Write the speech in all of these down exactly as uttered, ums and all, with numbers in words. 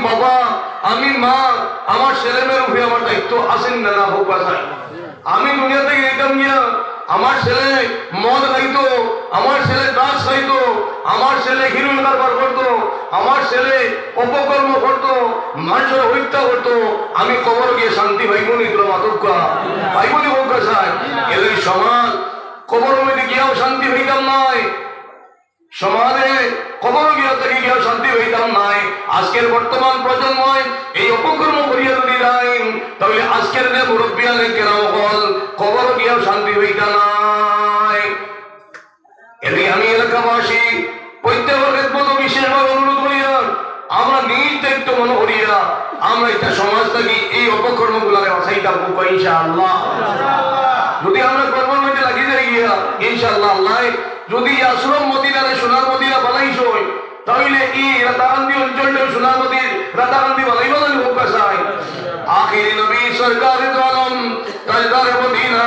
বাবা, আমি মা, আমার ছেলে মেয়ের উপরে আমার দায়িত্ব আছে না, না, কউক্কা চাই? আমি দুনিয়া থাকি যাইতাম গিয়া, আমার ছেলে মদ খাইতো, আমার ছেলে ড্রাগস খাইতো, আমার ছেলে হিরোইন কারবার করতো, আমার ছেলে অপকর্ম করতো, মানুষরে হত্যা করতো, আমি কবরো গিয়া শান্তি পাইমু নি? তোরা মাতউক্কা, পাইমু নি কউক্কা চাই? এর লাগি সমাজ, কবরর মধ্যে গিয়াও শান্তি পাইতাম নায়, সমাজে কবরো গিয়া থাকি গিয়াও শান্তি পাইতাম নায়। আজকের বর্তমান প্রজন্মে এই অপকর্ম করিয়া যদি যাইন, তাহলে আজকের যে মুরব্বিয়ানে কেরাম অকল কবরো গিয়াও শান্তি পাইতা নায়। এর লাগি আমি এলাকাবাসী প্রত্যেকের খেদমতো বিশেষভাবে অনুরোধ করিয়া, আমরা নিজ দায়িত্ব মনে করিয়া, আমরা একটা সমাজ থাকি এই অপকর্মগুলারে বাঁচাইতাম পারবো ইনশাআল্লাহ। যদি আমরা কর্মর মধ্যে লাগি যাই গিয়া, ইনশাআল্লাহ, আল্লাহ যদি এই আশ্রম মদিনারে সোনার মদিনা বানাইছইন, তাহলে এই রাতাকান্দি অঞ্চলটা সোনার মদিনা, রাতাকান্দি বানাইবা না নি কউক্কা চাই? আখিরি নবী সরকারে দু আলম, তাজদারে মদিনা,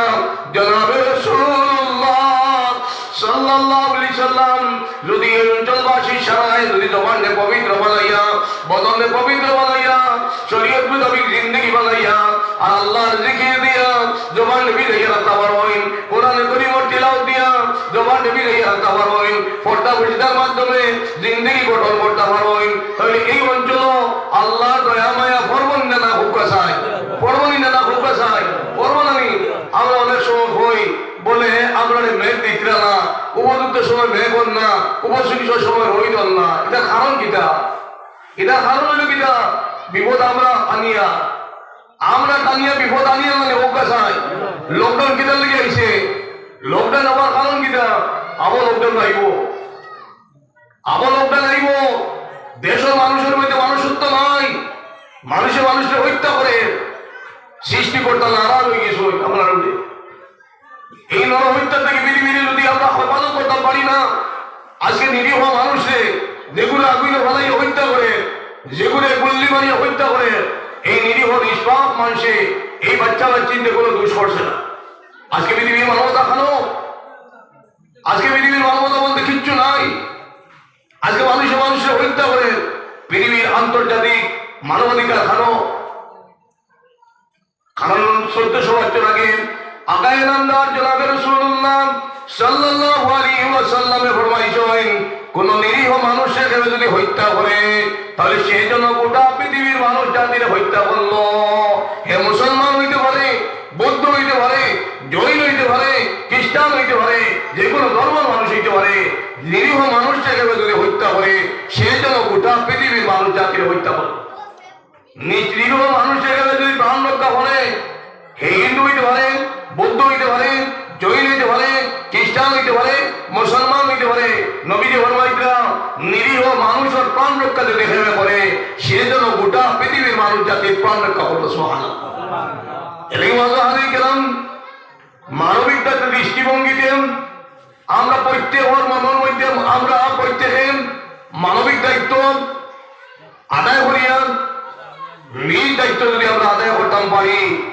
জনাবে রাসূলুল্লাহ সাল্লাল্লাহু আলাইহি সাল্লাম যদি এই অঞ্চলবাসী সারায় যদি জবানরে পবিত্র বানাইয়া, বদনরে পবিত্র বানাইয়া, শরীয়ত মোতাবিক জিন্দেগি বানাইয়া, আর আল্লাহর জিকির দিয়া জবানরে ভিজাইয়া রাখতা পারইন, কোরআনে করিমর তিলাওয়াত দিয়া জবানরে ভিজাইয়া রাখতা পারইন, পর্দা পর্দার মাধ্যমে জিন্দেগি গঠন করতা পারইন, তাহলে এই অঞ্চলো আল্লাহর দয়া মায়া পড়বো নি না কউক্কা চাই? পড়বো নি না কউক্কা চাই? পড়বো না নি? আমরা অনেক সময় কই, বলে, "হে, আমরারে মেঘ দিতরা না, উপযুক্ত সময় মেঘ অর না, উপযুক্ত সময় রইদ অর না।" ইটার কারণ কিতা? ইটার কারণ অইলো কিতা? বিপদ আমরা আনিয়া, আমরা টানিয়া বিপদ আনিয়া মানে কউক্কা চাই। লকডাউন কিতার লাগি আইছে? লকডাউন আবার কারণ কিতা? আবার লকডাউন আইবো, আবার লকডাউন আইবো। দেশর মানুষর মধ্যে মানুষত্ব নাই, মানুষে মানুষরে হত্যা করে, সৃষ্টিকর্তা নারাজ অই গেছইন আমরার উপরে। এই নরহত্যা থাকি পৃথিবীরে যদি আমরা হেফাজত করতাম পারি না, আজকে নিরীহ মানুষরে যেগুরে আগুইনো ফালাইয়া হত্যা করে, যেগুরে গুল্লি মারিয়া হত্যা করে, এই নিরীহ নিষ্পাপ মানষে, এই বাচ্চা বাচ্চিন্তে কোনো দোষ করছে না। আজকে পৃথিবীর মানবতা কানো, আজকে পৃথিবীর মানবতা বলতে কিচ্ছু নাই। আজকে মানুষে মানুষরে হত্যা করে, পৃথিবীর আন্তর্জাতিক মানবাধিকার কানো। কারণ চোদ্দশো বছর আগে আকায়ে নামদার জনাবে রাসূলুল্লাহ সাল্লাল্লাহু আলাইহি ওয়াসাল্লামে ফরমাইছইন, কোন নিরীহ মানুষরে কেউ যদি হত্যা করে, তাহলে সে যেন গোটা পৃথিবীর মানুষ জাতিরে হত্যা করলো। হে মুসলমান হইতে পারে, বৌদ্ধ হইতে পারে, জৈন হইতে পারে, খ্রিস্টান হইতে পারে, যে কোনো ধর্মর মানুষ হইতে পারে, নিরীহ মানুষরে কেউ যদি হত্যা করে, সে যেন গোটা পৃথিবীর মানুষ জাতিরে হত্যা করলো। নিরীহ মানুষরে যদি প্রাণ রক্ষা করে, হে হিন্দু হইতে পারে, বৌদ্ধ হইতে পারে, জৈন হইতে পারে, খ্রিস্টান হইতে পারে, মুসলমান হইতে পারে, নবীজি ফরমাইতরা, নিরীহ মানুষর প্রাণ রক্ষা যদি কেউ করে, সে যেন গোটা পৃথিবীর মানুষ জাতির প্রাণ রক্ষা করলো। সুবহানাল্লাহ। এর লাগি মুআজ্জাজ হাজিরিন কেরাম, মানবিক দৃষ্টিভঙ্গিতে আমরা প্রত্যেকর মনর মধ্যে আমরা প্রত্যেকে মানবিক দায়িত্ব আদায় করিয়া, নিজ দায়িত্ব যদি আমরা আদায় করতাম পারি,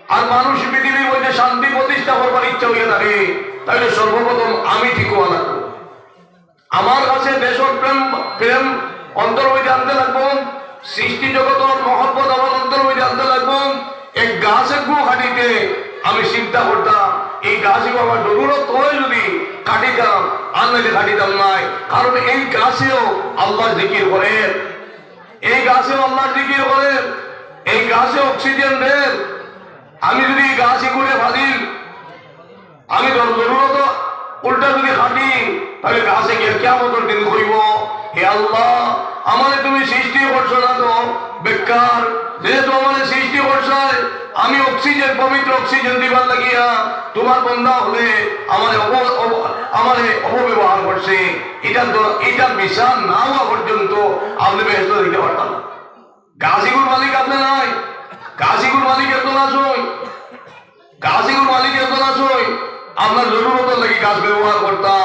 আর মানুষ পৃথিবীর মধ্যে শান্তি প্রতিষ্ঠা করবার ইচ্ছা হইয়া থাকে, তাহলে সর্বপ্রথম আমি ঠিক হওয়া লাগবো। আমার কাছে দেশর প্রেম, প্রেম অন্তর হইতে আনতে লাগবো, সৃষ্টি জগতর মহব্বত আমার অন্তর হইতে আনতে লাগবো। এক গাছ এগু কাটিতে আমি চিন্তা করতাম, এই গাছ এগু আমার জরুরত হয় যদি কাটিতাম, আর নাইলে কাটিতাম নায়। কারণ এই গাছেও আল্লাহর জিকির করে, এই গাছেও আল্লাহর জিকির করে, এই গাছে অক্সিজেন দেয়। আমি যদি এই গাছ এগুরে ফাদিল, আমি জরুরত উল্টা যদি কাটি, তাহলে গাছে গিয়া কিয়ামতর দিন কইবো, "হে আল্লাহ, আমারে তুমি সৃষ্টি করছো না তো বেকার, যেহেতু আমারে সৃষ্টি করছো, আমি অক্সিজেন, পবিত্র অক্সিজেন দিবার লাগিয়া তোমার বন্দা হলে আমারে অপ-, অপ-, আমারে অপব্যবহার করছে।" এটা তো, এটা বিচার না হওয়া পর্যন্ত আপনি বেহেশত দিতে পারতেন না। গাছ এগুর মালিক আপনি নায়, গাছ এগুর মালিক একজন আছইন, গাছ এগুর মালিক একজন আছইন, আপনার জরুরতর লাগি গাছ ব্যবহার করতা,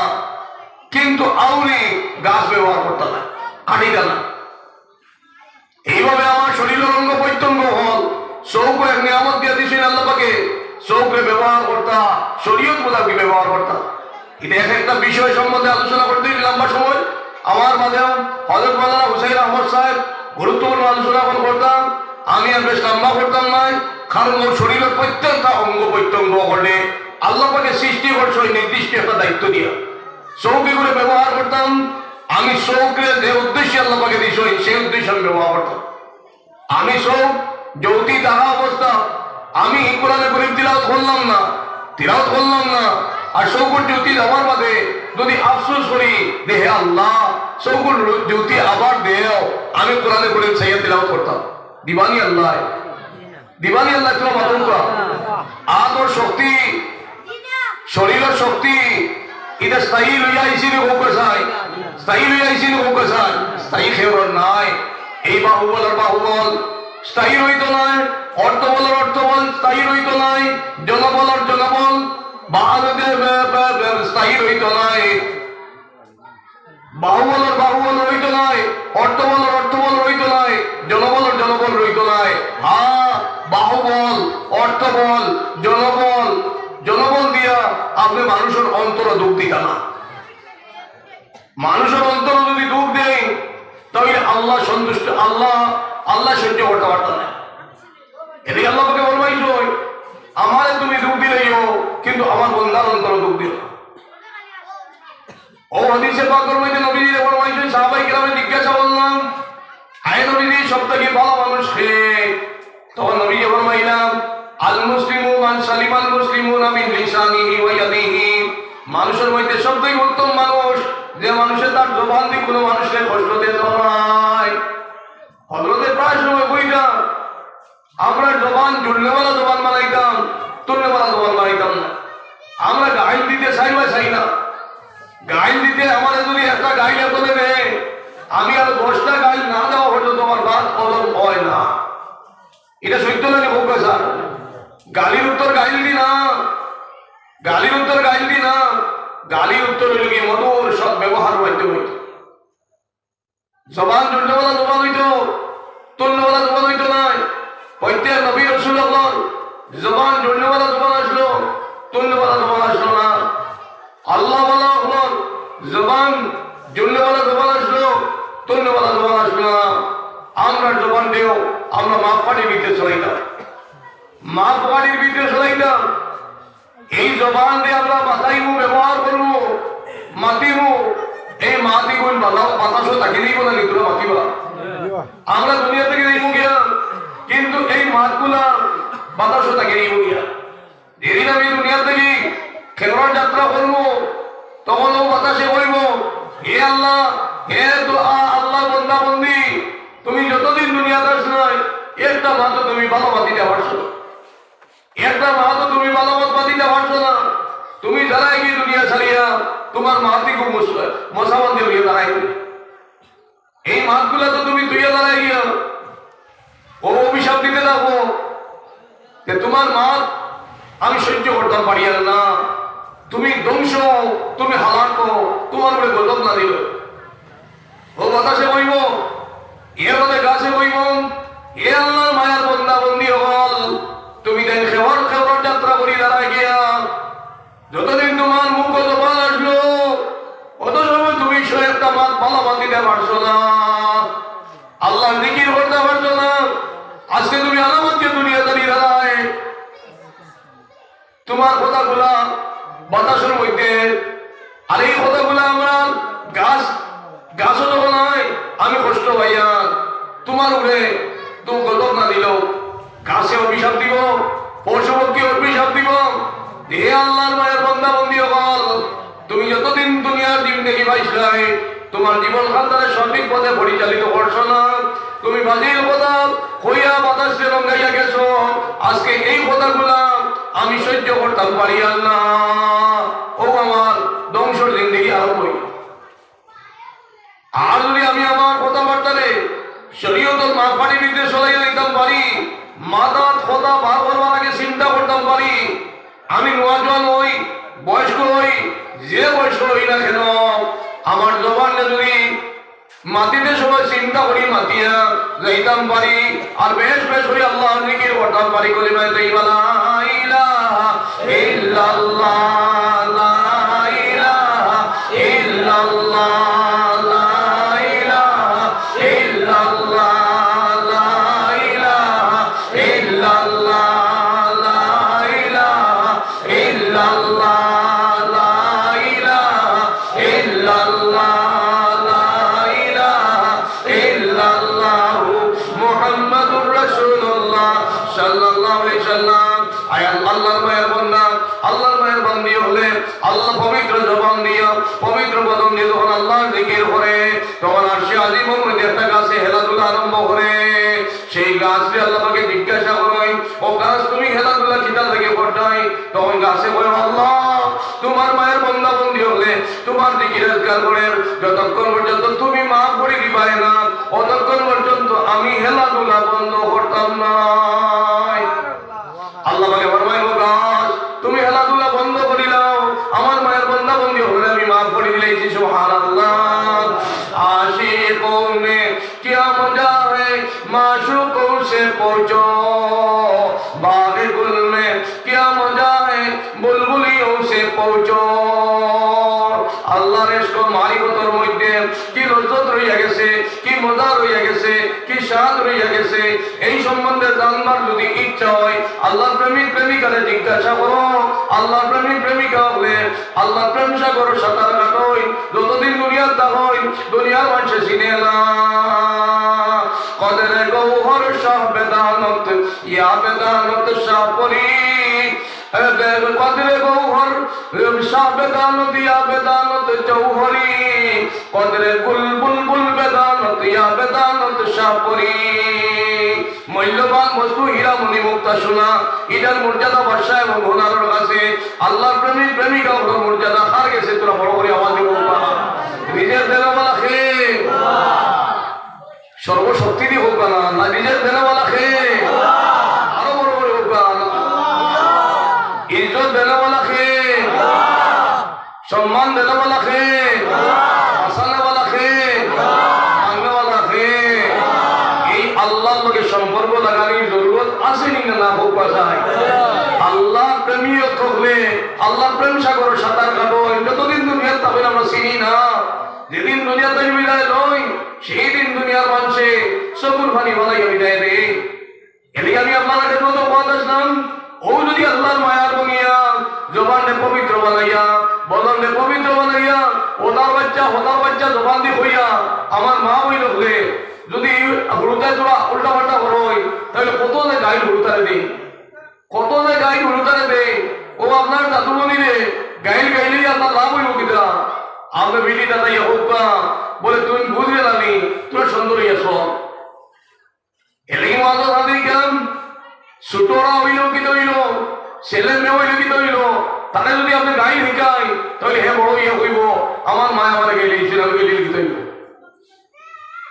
কিন্তু আউরি গাছ ব্যবহার করতা না, কাটিতা না। এইভাবে আমার শরীরর অঙ্গ প্রত্যঙ্গ হল, চোখও এক নিয়ামত দিয়া দিছইন আল্লাহ পাকে, চোখরে ব্যবহার করতা, শরীয়ত মোতাবেক ব্যবহার করতা। এটা এক একটা বিষয় সম্বন্ধে আলোচনা করতে হইলে লম্বা সময়। আমার মাঝে হযরত মাওলানা হুসাইন আহমদ সাহেব গুরুত্বপূর্ণ আলোচনা অখন করতাম, আমি আর বেশ লম্বা করতাম নায়, কারণ অউ শরীরর প্রত্যেকটা অঙ্গ প্রত্যঙ্গ অকলে আল্লাহ পাকে সৃষ্টি করছইন নির্দিষ্ট একটা দায়িত্ব দিয়া। চউখ ইগুরে ব্যবহার করতাম, আমি চউখরে যে উদ্দেশ্যে আল্লাহ পাকে দিছইন, সেই উদ্দেশ্যে আমি ব্যবহার করতাম। আমি চউখ যুদি থাকা অবস্থা আমি কোরআনে করিম তিলাওয়াত করলাম না, তিলাওয়াত করলাম না, আর চউখর যুদি যাওয়ার বাদে যুদি আফসোস করি যে, "হে আল্লাহ, চউখর যুদি আবার দেও, আমি কোরআনে করিম চাইয়া তিলাওয়াত করতাম।" দিবানি আল্লাহ, দিবানি আল্লাহ, তুমরা মাতইন তো। আতর শক্তি, শরীরর শক্তি, ইটা স্থায়ী লইয়া আইছি নি কউক্কা চাই, স্থায়ী লইয়া আইছি নি কউক্কা চাই, স্থায়ী কেউরর নায়। এই বাহুবলর বাহুবল স্থায়ী রইতো নায়, অর্থবলর অর্থবল স্থায়ী রইতো নায়, জনবলর জনবল বা-, বে-, বে-, বে-, স্থায়ী রইতো নায়। বাহুবলর বাহুবল রইতো নায়, অর্থবলর অর্থবল রইতো নায়, জনবলর জনবল রইতো নায়। হ্যাঁ, বাহুবল, অর্থবল, জনবল, জনবল দিয়া আপনে মানুষর অন্তরো দুখ দিতা না। মানুষর অন্তরো যুদি দুখ দেইন, তাইলে আল্লাহ সন্তুষ্ট, আল্লাহ, আল্লাহ সহ্য করতা পারতা নায়। এদিকে আল্লাহ পাকে ফরমাইছইন, "আমারে তুমি দুখ দিলাইও, কিন্তু আমার বন্দার অন্তরো দুখ দিও না।" অউ হাদিসে পাকর মধ্যে নবীজিয়ে ফরমাইছইন, সাহাবায়ে কেরামে জিজ্ঞাসা করলাম, "আয় নবীজি, সব থাকি ভালা মানুষ কে?" তখন নবীজিয়ে ফরমাইলা, "আল মুসলিমু মান সালিমাল মুসলিমুনা মিন লিসানিহি ওয়া ইয়াদিহি।" মানুষর মধ্যে সব থাকি উত্তম মানুষ, যে মানুষে তার জবান দি কুনু মানুষরে কষ্ট দিতো নায়। হজরতে প্রায় সময় কইতা, আমরা জবান জুড়নেওয়ালা জবান বানাইতাম, তুলনেওয়ালা জবান বানাইতাম না। আমরা গাইল দিতে চাই বা চাই না। গাইল দিতে আমারে যুদি একটা গাইল একজনে দেয়, আমি আর দশটা গাইল না দেওয়া পর্যন্ত আমার ভাত হজম অয় না। ইটা সত্য নানি কউক্কা স্যার? গালির উত্তর গাইল দি না, গালির উত্তর গাইল দি না, গালির উত্তর অইলো গিয়া মধুর সৎ ব্যবহার মাধ্যমে। জবান জুড়নেওয়ালা জবান অইতো, তুলনেওয়ালা জবান অইতো নায়। প্রত্যেক নবী রসুল অকলর জবান জুড়নেওয়ালা জবান আছলো, তুলনেওয়ালা জবান আছলো না। আল্লাহওয়ালা অকলর জবান জুড়নেওয়ালা জবান আছলো, তুলনেওয়ালা জবান আছলো না। আমরার জবান দিও আমরা মাপকাঠির ভিতরে চলাইতাম, মাপকাঠির ভিতরে চলাইতাম। এই জবান দি আমরা মাতাইমু, ব্যবহার করমু, মাতিমু, এই মাত ইগুন বালা-, বাতাসো থাকি যাইবো না নি, তুমরা মাতিবা? আমরা দুনিয়া থাকি যাইমু গিয়া, কিন্তু এই মাতগুলা বাতাসো থাকি যাইবো গিয়া। যেদিন আমি দুনিয়া থাকি কেবরর যাত্রা করমু, তখন অউ বাতাসে কইবো, "হে আল্লাহ, হে তো আ-, আল্লাহ বন্দা বন্দি, তুমি যতদিন দুনিয়াত আছলায়, একটা মাতো তুমি ভালা মাত দিতা পারছো না।" একটা মাতো তুমি ভালা মাত মাতিতা পারছো না, তুমি যারায় গিয়া দুনিয়া ছাড়িয়া তুমার মাত দি খুব মুস-, মশাবান্দি অইয়া দাঁড়াইবে। এই মাতগুলা তো তুমি তুইয়া দাঁড়াই গিয়া অউ অভিশাপ দিতে লাগবো যে তুমার মাত আমি সহ্য করতাম পারিয়ার না, তুমি ধ্বংস, তুমি হালাক, তুমার উপরে গজব নাজিল। অউ বাতাসে কইবো, এর বাদে গাছে কইবো, "হে আল্লাহর মায়ার বন্দা বন্দি অকল, তুমি তাইন কেবর কেবর যাত্রা করি দাঁড়াই গিয়া, যতদিন তুমার মুখো জবান আছলো, অত সময় তুমি সে একটা মাত ভালা মাত দিতা পারছো না, আল্লাহর জিকির করতা পারছো না, আজকে তুমি আলামত দিয়া দুনিয়া ছাড়ি দাঁড়ায়।" তুমার কথাগুলা বাতাসর মধ্যে, আর এই কথাগুলা আমরা গাছ, গাছও যখন হয়, আমি কষ্ট পাইয়ার, তুমার উপরে তো গজব নাজিল, গাছে অভিশাপ দিব, পশু পক্ষী অভিশাপ দিব। হে আল্লাহর মায়ার বন্দা বন্দি অকল, তুমি যতদিন দুনিয়ার জিন্দেগি পাইছলায়, তুমার জীবন খান্দারে সঠিক পথে পরিচালিত করছো না, তুমি বাজির কথা কইয়া বাতাসরে রঙ্গাইয়া গেছো। আজকে এই কথাগুলা আমি সহ্য করতাম পারিয়ার না। অউ আমার ধ্বংসর জিন্দেগি আরম্ভ অইল। আর যুদি আমি আমার কথাবার্তারে শরীয়তর মাপকাঠির ভিতরে চলাইয়া দিতাম পারি, মাথাত কথা বার করবার আগে চিন্তা করতাম পারি, আমি নওজোয়ান অই, বয়স্ক অই, যে বয়স্ক অই না কেন, আমার জবানটা যুদি মাতিতে সময় চিন্তা করি মাতিয়া যাইতাম পারি, আর বেশ বেশ করি আল্লাহর জিকির করতাম পারি, কলিমায়ে তৈয়বা লা ইলাহা ইল্লাল্লাহ, লা ইলাহা ইল্লাল্লাহ, লা ইলাহা ইল্লাল্লাহ। সাল্লাল্লাহু আলাইহি সাল্লাম। আয় আল্লাহর মায়ার বান্দা, আল্লাহর মায়ার বান্দি অকলে, আল্লাহ পবিত্র জবান দিয়া, পবিত্র বদন দিয়া যখন আল্লাহর জিকির করে, তখন আরশে আজিমর মধ্যে একটা গাছে খেলাধুলা আরম্ভ করে। সেই গাছরে আল্লাহ পাকে জিজ্ঞাসা করইন, "ও গাছ, তুমি খেলাধুলা কিতার লাগি করতায়?" তখন গাছে কয়, "আল্লাহ, তোমার মায়ার বান্দা বান্দি অকলে তোমার জিকির আজকার করের, যতক্ষণ পর্যন্ত তুমি মাফ করি দিবায় না, অতক্ষণ পর্যন্ত আমি খেলাধুলা বন্ধ করতাম নায়।" আল্লাহ পাকে ফরমাইন, "ও গাছ, তুমি খেলাধুলা বন্ধ করি দাও, আমার মায়ার বান্দা বান্দি অকলরে আমি মাফ করি দিলাইছি।" সুবহানাল্লাহ। आशिकों में क्या मजा है, माशूकों से पूछो, बाग गुल में क्या मजा है, बुलबुलियों से पूछो। আল্লাহর ইশক ও মারিফতর মধ্যে কি লজ্জত রইয়া গেছে, কি মজা রইয়া গেছে, কি স্বাদ রইয়া গেছে, এই সম্বন্ধে জানবার যদি ইচ্ছা হয়, আল্লাহর প্রেমিক প্রেমিকারে জিজ্ঞাসা করো। আল্লাহর প্রেমিক প্রেমিকা অকলে আল্লাহর প্রেম সাগরো সাঁতার কাটইন, যতদিন দুনিয়াত থাকইন, দুনিয়ার মানষে চিনে না। কদরে গৌহর শাহ বেদানত, ইয়া বেদানত শাহ পরি। এ বে-, কদরে গৌহর শাহ বেদানত, ইয়া বেদানত জৌহরি। কদরে গুল বুলবুল বেদানত, ইয়া বেদানত শাহ পরি। মূল্যবান বস্তু হীরা মণি মুক্তা সোনা, ইটার মর্যাদা বাদশা এবং হোনারর কাছে। আল্লাহর প্রেমিক প্রেমিকা অকলর মর্যাদা কার গেছে, তোরা বড় করি আওয়াজ দিও। রিজিক দেনেওয়ালা কে? সর্বশক্তি দি কউক্কা না, না, রিজিক দেনেওয়ালা কে? আরো বড় করি কউক্কা না। ইজ্জত দেনেওয়ালা কে? সম্মান দেনেওয়ালা কে? বাঁচানেওয়ালা কে? মারনেওয়ালা কে? এই আল্লাহর লগে সম্পর্ক লাগানির জরুরত আছে নি না, না কউক্কা চাই? আল্লাহর প্রেমিক অকলে আল্লাহর প্রেম সাগরো সাঁতার কাটইন, যতদিন দুনিয়াত থাকইন আমরা চিনি না। যেদিন দুনিয়া থাকি বিদায় লইন, সেই দিন দুনিয়ার মানষে চকুর পানি ফালাইয়া বিদায় দেয়। এর লাগি আমি আপনারার খেদমতো কওয়াত আইলাম, অউ যদি আল্লাহর মায়ার বনিয়া, জবানরে পবিত্র বানাইয়া, বদনরে পবিত্র বানাইয়া, কথার বাইচ্চা, কথার বাইচ্চা জবান দি কইয়া, আমার মা-বইন অকলে যদি হুরুতায় থুড়া উল্টা-পাল্টা করইন, তাইলে কত যে গাইল হুরুতারে দেইন, কত যে গাইল হুরুতারে দেইন। অউ আপনার দাদুমণিরে গাইল গাইলে আপনার লাভ অইবো কিতা? আপনে বিড়ি দাদা ইয়া কউক্কা, বলে, "তুমি বুঝবে না নি, তোরা সুন্দর অইয়া চল।" এর লাগি মুআজ্জাজ হাজির কেরাম, ছোটরা অইলেও কিতা অইলো, ছেলে মেয়ে অইলেও কিতা অইলো, তারে যদি আপনে গাইল হিকাইন, তাইলে হে বড় অইয়া কইবো, "আমার মায় আমারে গাইল দিছিল, আমি গাইল দিলে কিতা অইলো?"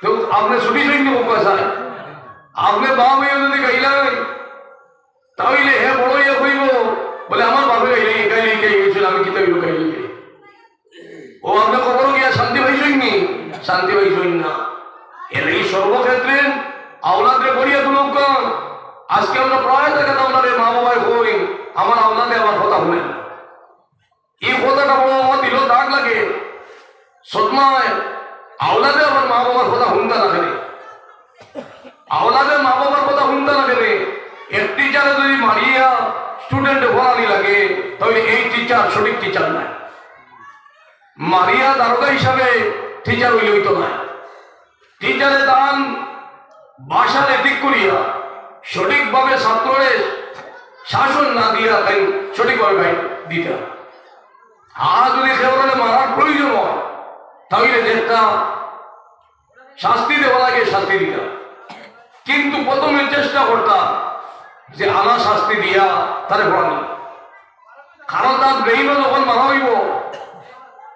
তো আপনে ছুটি ছুটি কউক্কা চাই, আপনে বাপ অইয়া যদি গাইলাইন, তাইলে হে বড় অইয়া কইবো, বলে, "আমার বাপে গাইল, গাইল, গাইল গেছিল, আমি কিতা অইলো গাইল?" অউ আপনে কবরো গিয়া শান্তি পাইছইন নি? শান্তি পাইছইন না। এর লাগি সর্বক্ষেত্রে আওলাদরে গড়িয়া তুলউক্কা। আজকে আমরা প্রায় দেখা যায় আমরারে মা-বাবায় কইন, "আমার আওলাদে আমার কথা হুনে না।" এই কথাটা বড় আমার দিলো দাগ লাগে। সদমায় আওলাদে আমার মা-বাবার কথা হুনতা না কেনে? আওলাদে মা-বাবার কথা হুনতা না কেনে? এক টিচারে যদি মারিয়া স্টুডেন্টরে পড়ানি লাগে, তাইলে এই টিচার সঠিক টিচার নায়। মারিয়া দারোগা হিসাবে টিচার অইলে অইতো নায়। টিচারে তান ভাষারে ঠিক করিয়া সঠিকভাবে ছাত্ররে শাসন না দিয়া তাইন সঠিকভাবে গাইড দিতা। আর যদি কেউরে মারার প্রয়োজন হয়, তাইলে যেটা শাস্তি দেওয়া লাগে, শাস্তি দিতা। কিন্তু প্রথমে চেষ্টা করতা যে আনা শাস্তি দিয়া তারে পড়ানি। কারণ তার ব্রেইনো যখন মারা অইবো,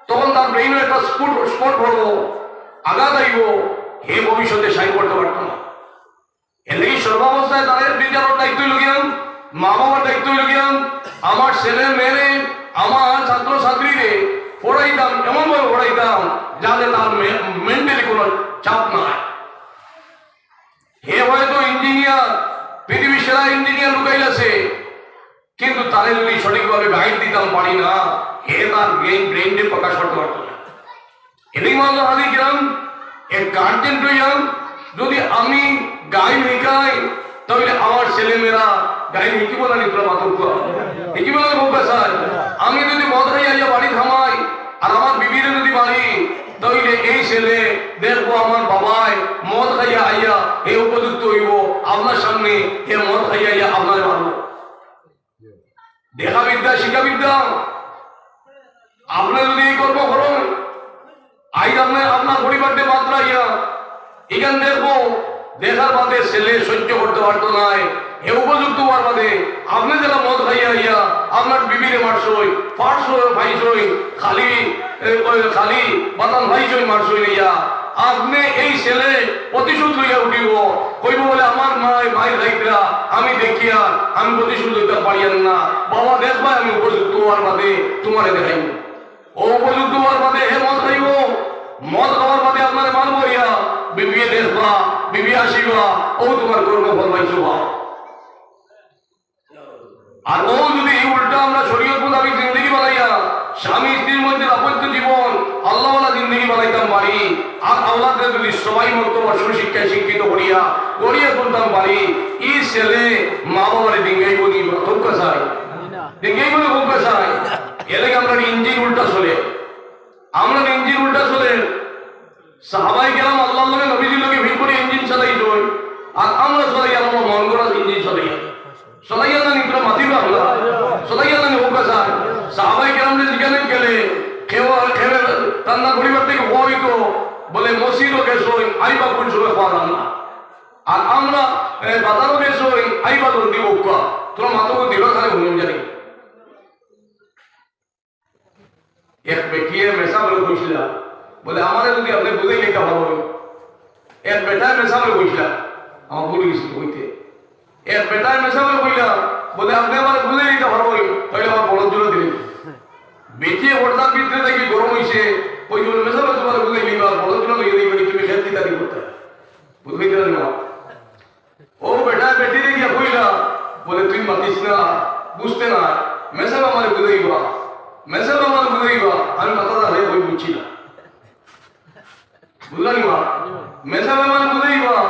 তখন তার ব্রেইনো একটা স্পট, স্পট পড়বো, আঘাত আইবো, হে ভবিষ্যতে সাইন করতে পারতো না। এর লাগি সর্বাবস্থায় তারে টিচারর দায়িত্ব অইলো গিয়া, মা-বাবার দায়িত্ব অইলো গিয়া, আমার ছেলে মেয়েরে, আমার ছাত্র ছাত্রীরে পড়াইতাম, এমনভাবে পড়াইতাম যাতে তার মে-, মেন্টালি কোনো চাপ না হয়। হে হয়তো ইঞ্জিনিয়ার, পৃথিবীর সেরা ইঞ্জিনিয়ার লুকাইল আছে, কিন্তু তারে যদি সঠিকভাবে গাইড দিতাম পারি না, হে তার ব্রেইন, ব্রেইনরে প্রকাশ করতে পারতো না। এদিকে মাননীয় হাজির কিরাম, এক গার্জেন অইয়া যদি আমি গাইল হিকাই, তাইলে আমার ছেলে মেয়েরা গাইল হিকিবো না নি, তোরা মাতউক্কা? হিকিবো না নি, কউক্কা চাই? আমি যদি মদ খাই আইয়া বাড়িত হামাই, আর আমার বিবিরে যদি মারি, তাইলে এই ছেলে দেখবো আমার বাবায় মদ খাইয়া আইয়া হে উপযুক্ত অইবো, আপনার সামনে হে মদ খাইয়া আইয়া আপনারে মারবো। দেখা বিদ্যা, শিক্ষা বিদ্যা। আপনে যদি এই কর্ম করেন, আইজ আপনে আপনার পরিবাররে বাদ রাখিয়া ইখান দেখবো, দেখার বাদে ছেলে সহ্য করতে পারতো নায়, হে উপযুক্ত অওয়ার বাদে আপনে যেলা মদ খাইয়া আইয়া আপনার বিবিরে মারছইন, ফার্স পাইছইন, খালি, এ, ওই খালি বাতান পাইছইন, মারছইন আইয়া, আপনে এই ছেলে প্রতিশোধ লইয়া উঠিবো, কইবো বুলে, "আমার মায় মাইর খাইতরা, আমি দেখিয়ার, আমি প্রতিশোধ লইতাম পারিয়ার না, বাবা দেখবায় আমি উপযুক্ত অওয়ার বাদে তুমারে দেখাইমু।" ও উপযুক্ত অওয়ার বাদে হে মদ খাইবো, মদ খাওয়ার বাদে আপনারে মারবো ইয়া, বিবিয়ে দেখবা, বিবি আসিবা, ও তুমার কর্মফল পাইছো বা। আর ও যদি এই উল্টা আমরা শরীয়ত মোতাবেক জিন্দেগি বানাইয়া, স্বামী স্ত্রীর মধ্যে দাম্পত্য জীবন, আল্লাহওয়ালা জিন্দেগি বানাইতাম পারি, আর আওলাদরে যদি সবাই মক্তব আর সুশিক্ষায় শিক্ষিত করিয়া, গড়িয়া তুলতাম পারি, ই ছেলে মা বাবারে ডিঙ্গাইবো নি, কউক্কা চাই। ডিঙ্গাইবো নি, কউক্কা চাই। এর লাগি আমরার ইঞ্জিন উল্টা চলে। আমরার ইঞ্জিন উল্টা চলে। সাহাবায়ে কেরাম আল্লাহর লগে, নবীজির লগে ভিড় করি ইঞ্জিন চালাইছইন, আর আমরা চলাই আমরার মন গড়া ইঞ্জিন চলাই। চলাইয়ার না নি, তুমরা মাতিবা না। চলাইয়ার না নি, কউক্কা চাই। সাহাবায়ে কেরামরে জিকাইন গেলে, কেউ, কেউ রান্না করিবার থাকি কইতো, বুলে, "মসজিদো গেছইন, আইবা কুন সময় খাওয়া রান্না।" আর আমরা, এ, "বাজারো গেছইন, আইবা জলদি কউক্কা।" তুমরা মাতো গো, দিবা খালি হুনুন জানি। এক বেটিয়ে মেসাবরে কইছিলা, বুলে, "আমারে যদি আপনে বুঝাই নিতা পারইন।" এক বেটায় মেসাবরে কইছিলা, আমার ভুল অইছিল কইতে। এক বেটায় মেসাবরে কইলা, বুলে, "আপনে আমারে বুঝাই নিতা পারইন, তাইলে আমার বলদ জোড়া দিলাইন।" বেটিয়ে পর্দার ভিতরে দেখি গরম অইছে, কইছে, বুলে, "মেসাবে তুমারে বুঝাই নিবা, বলদ জোড়া লইয়া দিবা, তুমি খেত কিতা দি করতা?" বুঝাই দিলা না। ও বেটায় বেটিরে গিয়া কইলা, বুলে, "তুই মাতিস না, বুঝতে না, মেসাবে আমারে বুঝাইবা, মেসাবে আমারে বুঝাইবা, আমি মাথা দাঁড়াই বই বুঝছি না।" বুঝলা নি বা? মেসাবে আমারে বুঝাইবা,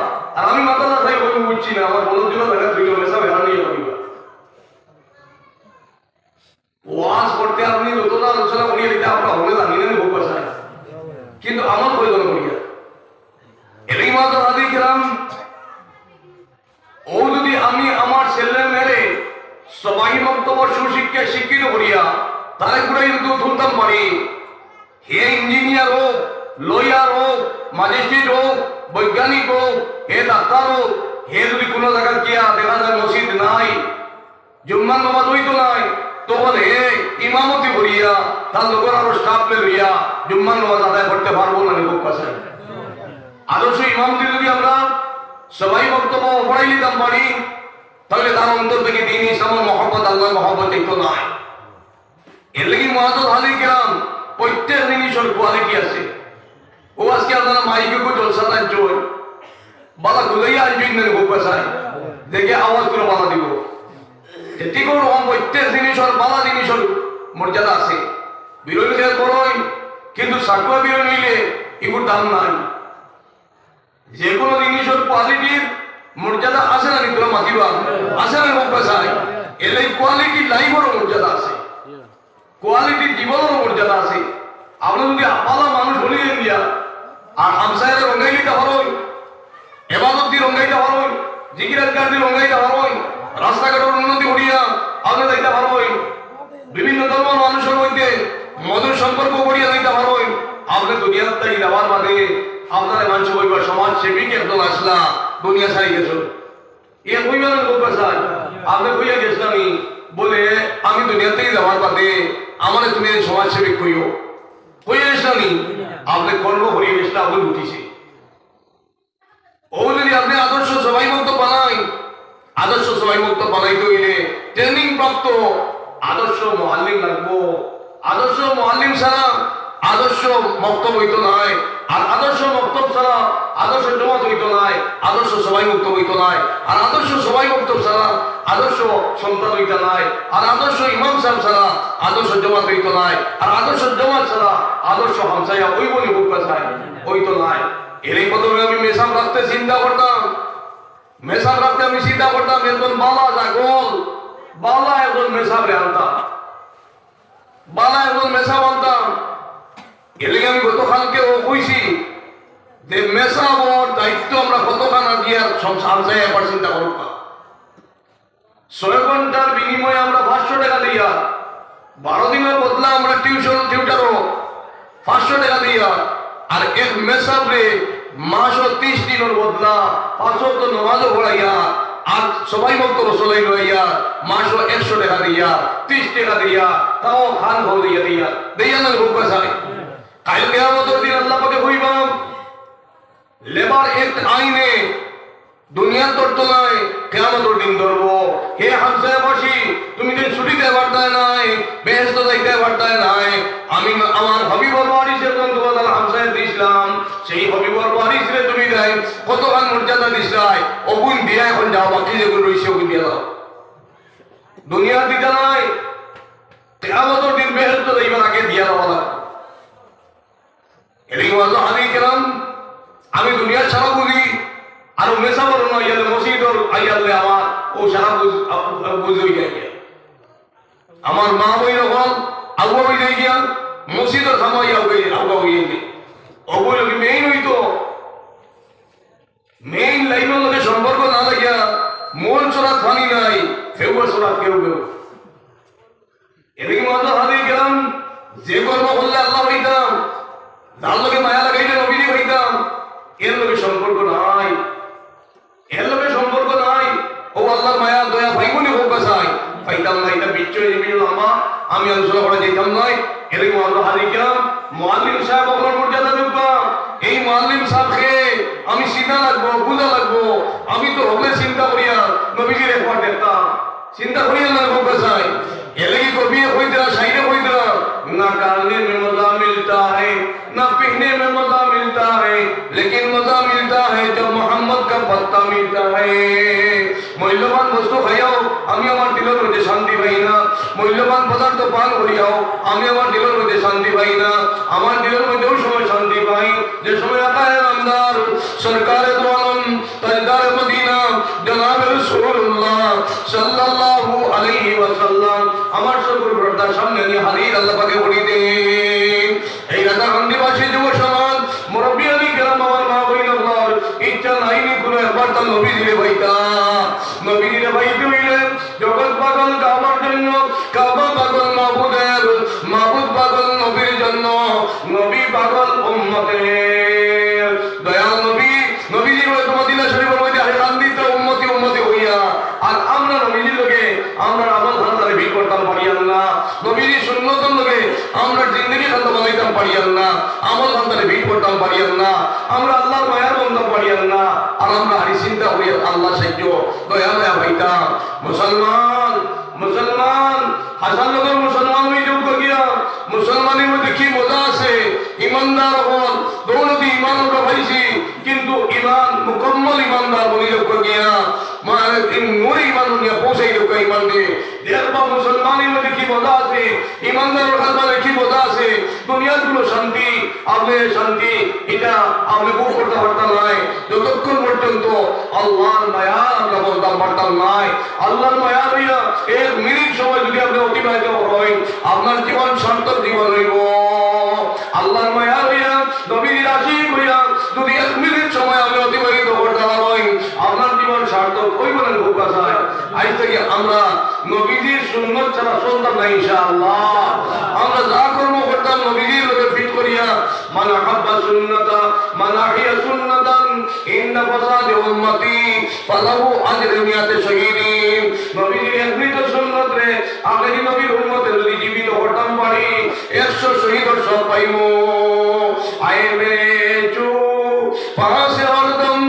আর আমি মাথা দাঁড়াই বই বুঝছি না, আমার বলদ জোড়া দেখা তুই মেসাবে হারা নিয়ে পারিবা। ওয়াজ করতে আপনে যতটা আলোচনা করিয়া দিতে আমরা হলে জানি না, কউক্কা চাই। কিন্তু আমল প্রয়োজন করিয়া। এর লাগি মাদ্রাসা হাদিস কেরাম, ও যদি আমি আমার ছেলে মেয়েরে সবাই মক্তবর সুশিক্ষায় শিক্ষিত করিয়া তারে কুড়াই যদি তুলতাম পারি, হে ইঞ্জিনিয়ার হোক, লয়ার হোক, ম্যাজিস্ট্রেট হোক, বৈজ্ঞানিক হোক, হে ডাক্তার হোক, হে যদি কুনু জাগাত গিয়া দেখা যায় মসজিদ নাই, জুম্মার নামাজ অইতো নায়, তখন হে ইমামতি করিয়া তার লগর আরো স্টাফরে লইয়া জুম্মার নামাজ আদায় করতে পারবো না নি, কউক্কা চাই। আদর্শ ইমামতি যদি আমরা সবাই বক্তব্য পড়াই নিতাম পারি, তাইলে তার অন্তর থাকি দ্বীন ইসলামর মহব্বত, আল্লাহর মহব্বত অইতো নায়। এর লাগি মুআজ্জাজ হাজির কেরাম, প্রত্যেক জিনিসর কোয়ালিটি আছে। ও আজকে আপনারা মাইকে কো জলসা আনছইন, বালা গুজাইয়া আনছইন না, কউক্কা চাই, দেখি আওয়াজ করে বালা দিবো। তে ঠিক ওরকম প্রত্যেক জিনিসর, বালা জিনিসর মর্যাদা আছে। বিরইন খেয়ে করইন, কিন্তু সাকুয়া বিরইন অইলে ইগুর দাম নাই। যে কোনো জিনিসর কোয়ালিটির মর্যাদা আছে না নি, তুমরা মাতিবা? আছে না, কউক্কা চাই? এর লাগি কোয়ালিটি লাইফরও মর্যাদা আছে, কোয়ালিটি জীবনরও মর্যাদা আছে। আপনে যদি বালা মানুষ অইয়া গিয়া আর হামসায়ারে রঙ্গাই নিতা পারইন, এবাদত দি রঙ্গাইতা পারইন, জিকির আজকার দি রঙ্গাইতা পারইন, রাস্তাঘাটর উন্নতি করিয়া আপনে যাইতা পারইন, বিভিন্ন ধর্মর মানুষর মধ্যে মধুর সম্পর্ক করিয়া যাইতা পারইন, আপনে দুনিয়ার থাকি যাওয়ার বাদে আপনারে মানষে কইবা সমাজসেবিক একজন আছলা, দুনিয়া ছাড়ি গেছইন। এ কইবা না, কউক্কা চাই? আপনে কইয়া গেছলা নি, বুলে, "আমি দুনিয়া থাকি যাওয়ার বাদে আমারে তুমি সমাজসেবিক কইও।" কইয়া গেছলা নি? আপনে কর্ম করিয়া গেছলা, আপনে উঠিছে। ও যদি আপনে আদর্শ সবাই মক্তব বানাইন, আদর্শ সবাই মক্তব বানাইতে অইলে ট্রেনিং প্রাপ্ত আদর্শ মুআল্লিম লাগবো। আদর্শ মুআল্লিম ছাড়া আদর্শ মক্তব অইতো নায়, আর আদর্শ মক্তব ছাড়া আদর্শ জমাত অইতো নায়, আদর্শ সবাই মক্তব অইতো নায়, আর আদর্শ সবাই মক্তব ছাড়া আদর্শ সন্তান অইতা নায়, আর আদর্শ ইমাম সাব ছাড়া আদর্শ জমাত অইতো নায়, আর আদর্শ জমাত ছাড়া আদর্শ হামসায়া অইবো নি, কউক্কা চাই? অইতো নায়। এর এই বদলে আমি মেসাব রাখতে চিন্তা করতাম, মেসাব রাখতে আমি চিন্তা করতাম, একজন বালা জাগল, বালা একজন মেসাবরে আনতাম, বালা একজন মেসাব আনতাম। এর লাগি আমি গতকালকেও কইছি যে মেসাবর দায়িত্ব আমরা কতখান দিয়ার সম-, হামসায় একবার চিন্তা করুক্কা। ছয় ঘন্টার বিনিময়ে আমরা পাঁচশো টেকা দিয়া, বারো দিনর বদলা আমরা টিউশন টিউটারও পাঁচশো টেকা দিয়া, আর এক মেসাবরে মাসও ত্রিশ দিনর বদলা পাঁচ ওয়াক্ত নমাজও পড়াইয়া, আর সবাই মক্তব চলাই লইয়া মাসও একশো টেকা দিয়া, ত্রিশ টেকা দিয়া, তাও খান ভাও দিয়া দিয়া, দিয়া না লোক চাই। কাইল কিয়ামতর দিন আল্লাহ পাকে কইবা, লেবার অ্যাক্ট আইনে দুনিয়ার ধরতো নায়, কিয়ামতর দিন ধরবো। হে হামসায়াবাসী, তুমি দিন ছুটিতে পারতায় নায়, বেহেস্ত যাইতে পারতায় নায়। আমি আমার হাবিবর ওয়ারিসের জন্য তোমাদের হামসায় দিছিলাম, সেই হাবিবর ওয়ারিসরে তুমি দেয় কতখান মর্যাদা দিছলায়, অগুন দিয়া এখন যাও, বাকি যেগুন রইছে অগুন দিয়া দাও। দুনিয়া দিতা নায়, কিয়ামতর দিন বেহেস্ত যাইবার আগে দিয়া দেওয়া লাগবে। এদিকে ওয়াজ হাজির কেরাম, আমি দুনিয়ার সারা বুঝি, আর মেসাবর না ইয়ালে মসজিদর আইয়ালে আমার ও সারা বুঝ, আ-, আ-, বুঝ হই যায় গিয়া। আমার মা বই যখন আগুয়া হই যায় গিয়া, মসজিদর সামনে আগুয়া হই, আগুয়া হই যায়। অগুলো কি মেইন হইতো? মেইন লাইনর লগে সম্পর্ক না লাগিয়া মূল চড়াত পানি নাই, ফেউয়া চড়াত কেউ কেউ। এদিকে মহাজন হাজির কেরাম, যে কর্ম করলে আল্লাহ পাইতাম, যার লগে মায়া লাগাইলে নবীজি পাইতাম, এর লগে সম্পর্ক নাই, এর লগে সম্পর্ক নাই। ও আল্লাহর মায়া দয়া পাইবনি হোক বা চাই, পাইতাম না, এটা বিচ্ছু এই বিজুল আমার, আমি আলোচনা করা যেতাম নাই। এদিকে মহাজন হাজির কেরাম, মুআল্লিম সাহেব আপনার মর্যাদা যোগ্য, এই মুআল্লিম সাহেবকে আমি চিনা লাগবো, বুঝা লাগবো। আমি তো হকলে চিন্তা করিয়া নবীজির একবার দেখতাম, চিন্তা করিয়া না হোক বা চাই। এর লাগি কবিয়ে কইতরা, শাইরে কইতরা, "না খানে মে মজা মিলতা হ্যায়, না পিনে মে মজা মিলতা হ্যায়, লেকিন মজা মিলতা হ্যায় জব মোহাম্মদ কা পত্তা মিলতা হ্যায়।" মূল্যবান বস্তু খাইয়াও আমি আমার দিলর মধ্যে শান্তি পাই না, মূল্যবান পদার্থ পান করিয়াও আমি আমার দিলর মধ্যে শান্তি পাই না। আমার দিলর মধ্যে ওই সময় শান্তি পাই, যে সময় আকায়ে নামদার সরকারে দু আলম তাজদারে মদিনা জনাবে রাসূলুল্লাহ সাল্লাল্লাহু আলাইহি ওয়াসাল্লাম আমার চকুর পর্দার সামনে নিয়ে হাজির আল্লাহ পাকে বলি দেন। এই রাজাকান্দিবাসী যুব সমাজ, মুরব্বিয়ানি কেরাম, আমার মা বইন আল্লাহর ইচ্ছা নাইনি কোনো একবার তার নবীজিরে পাইতা। নবীজিরে পাইতে হইলে জগৎ পাগল কাবার জন্য, কাবা পাগল মাবুদের, মাবুদ পাগল নবীর জন্য, নবী পাগল উম্মতের। দয়াল নবী, নবীজি বলে তো মদিনা শরীফের মধ্যে আরে কান্দিত উম্মতি উম্মতি হইয়া, আর আমরা নবীজির লগে আমরা আমল খান্দারে ভিড় করতাম পারিয়ার না, নবীজির সুন্নতর লগে আমরা জিন্দগি খান্দা বানাইতাম পারিয়ার না, আমল খান্দারে ভিড় করতাম পারিয়ার না, আমরা আল্লাহর মায়ার বন্ধা পারিয়ার না, আর আমরা হারি চিন্তা করিয়ার আল্লাহ সাহায্য, দয়া দয়া পাইতাম। মুসলমান, মুসলমান, হাসান নগর মুসলমান হয়ে যোগ্য গিয়া, মুসলমানের মধ্যে কি মজা আছে, ইমানদার হল, দৌলতি ইমান আমরা পাইছি, কিন্তু ইমান মুকম্মল ইমানদার বলি যোগ্য গিয়া, মানে তিন নূরে ইমান নিয়ে পৌঁছাই যোগ্য ইমান দিয়ে। দেখবা মুসলমানের মধ্যে কি মজা আছে, ইমানদার হল মানে কি মজা আছে, দুনিয়ার কোনো শান্তি, আপনি শান্তি, এটা আপনি ভোগ করতে পারতেন নাই, যতক্ষণ পর্যন্ত আল্লাহর মায়া আমরা বলতাম পারতাম নাই। আল্লাহর মায়া লইয়া এক মিনিট সময় যদি আপনি অতিবাহিত করেন, আপনার জীবন সার্থক জীবন হইব। আল্লাহর মায়া লইয়া, নবীর আশিক হইয়া যদি এক মিনিট সময় আপনি অতিবাহিত করতে পারেন, আপনার জীবন সার্থক হইব না, ভোগ আছে। আজ থেকে আমরা নবীজির সুন্নত ছাড়া চলতাম না ইনশাআল্লাহ। আমরা যা কর্ম করতাম নবীজির লগে ফিট করিয়া, মান আহাব্বা সুন্নাতা, মান আহিয়া সুন্নাতান ইনদা ফাসাদি উম্মতি ফালাহু আজরু মিয়াতে শহীদিন। নবীজির একমৃত সুন্নতরে আখেরি নবীর উম্মতে যদি জীবিত করতাম পারি, একশো শহীদর সব পাইমু। আয়ে মেরে চু পাস হরদম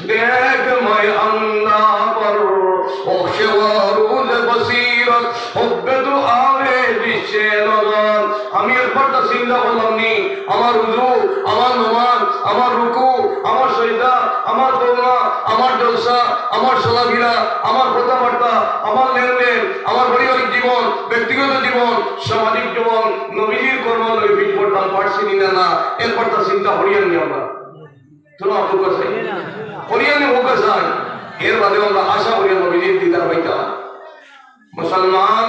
দেখ মে আন্দা পর, ওকশে ও রুজ বসিরত, হুব্বে তু আগে দিচ্ছে নজর। আমি একবার তা চিন্তা করলাম নি, আমার উজু, আমার নমাজ, আমার রুকু, আমার সজদা, আমার দোয়া, আমার জলসা, আমার চলাফেরা, আমার কথাবার্তা, আমার লেনদেন, আমার পারিবারিক জীবন, ব্যক্তিগত জীবন, সামাজিক জীবন, নবীজির কর্ম লগে ফিট করতাম পারছি নি না, না, একবার তা চিন্তা করিয়ার নি আমরা। তোরা অপেক্ষা চাই। করিয়ার নি অপেক্ষা চাই। এর বাদে আমরা আশা করি নবীজির দিদার পাইতাম। মুসলমান,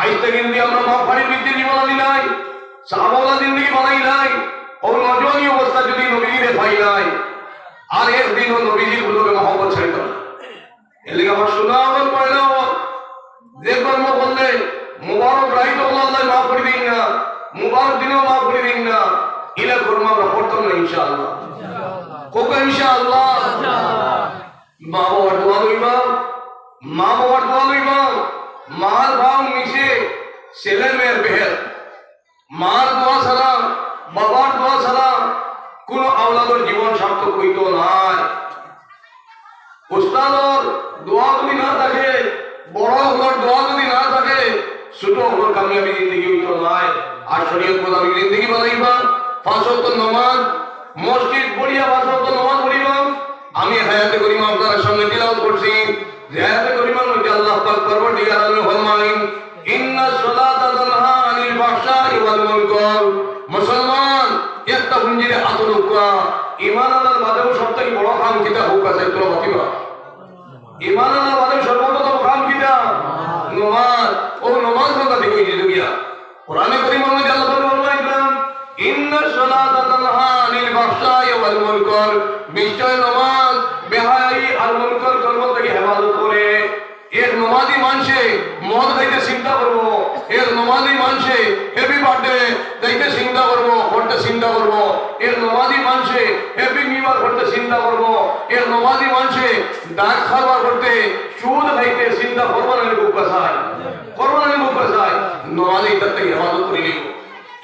আইজ থেকে যদি আমরা মা বাড়ির ভিতরে জীবন আনি নাই, সাহাবাওয়ালা জিন্দেগি বানাই নাই, ও নজওয়ানি অবস্থা যদি নবীজিরে পাই নাই, আর একদিনও নবীজির লগে মহব্বত ছাড়িত না। এর লাগি আমার সুনামর পয়লা হল, যে কর্ম করলে মুবারক রাইত অকল আল্লায় মাফ করি দিন না, মুবারক দিনও মাফ করি দিন না, ইলা কর্ম আমরা করতাম না ইনশাআল্লাহ। কউক্কা ইনশাআল্লাহ। মা বাবার দোয়া লইবা, মা বাবার দোয়া লইবা, মার পাও নিচে ছেলে মেয়ের বেহেশত। মার দোয়া ছাড়া, বাবার দোয়া ছাড়া কোনো আওলাদর জীবন সার্থক হইতো নায়। উস্তাদর দোয়া যদি না থাকে, বড় অকলর দোয়া যদি না থাকে, ছোট অকলর কামিয়াবি জিন্দেগি হইতো নায়। আর শরীয়ত মোতাবেক জিন্দেগি বানাইবা, পাঁচ ওয়াক্ত নামাজ, মসজিদ পড়িয়া পাঁচ ওয়াক্ত নামাজ পড়িবা। আমি আয়াতে করিমা আপনারার সামনে তিলাওয়াত করছি, যে আয়াতে করিমার মধ্যে আল্লাহ পাক পরওয়ারদিগার আলম ফরমাইন, "ইন্নাস সালাতা তানহা আনিল ফাহশাই ওয়াল মুনকার।" মুসলমান, একটা পুঞ্জিরে আত লউক্কা, ইমান আনার বাদেও সব থাকি বড় কাম কিতা? কউক্কা চাই, তোরা মাতিবা। ইমান আনার বাদেও সর্বপ্রথম কাম কিতা? নমাজ। ও নমাজ বন্দা ঠিক হয়ে যেত গিয়া। কোরআনে করিমর মধ্যে আল্লাহ পাকে ফরমাইতরা, "ইন্নাস সালাতা তানহা আনিল ফাহশাই ওয়াল মুনকার।" নিশ্চয় নমাজ বেহায়াই আর মুনকার কর্ম থাকি হেফাজত করে। এক নমাজি মানষে মদ খাইতে চিন্তা করবো, এক নমাজি মানষে হ্যাপি বার্থডে যাইতে চিন্তা করবো, করতে চিন্তা করবো, এক নমাজি মানষে হ্যাপি নিউ ইয়ার করতে চিন্তা করবো, এক নমাজি মানষে ড্রাগ কারবার করতে, সুদ খাইতে চিন্তা করবো না নি কউক্কা চাই? করবো না নি কউক্কা চাই? নমাজে ইতার থাকি হেফাজত করি নিব।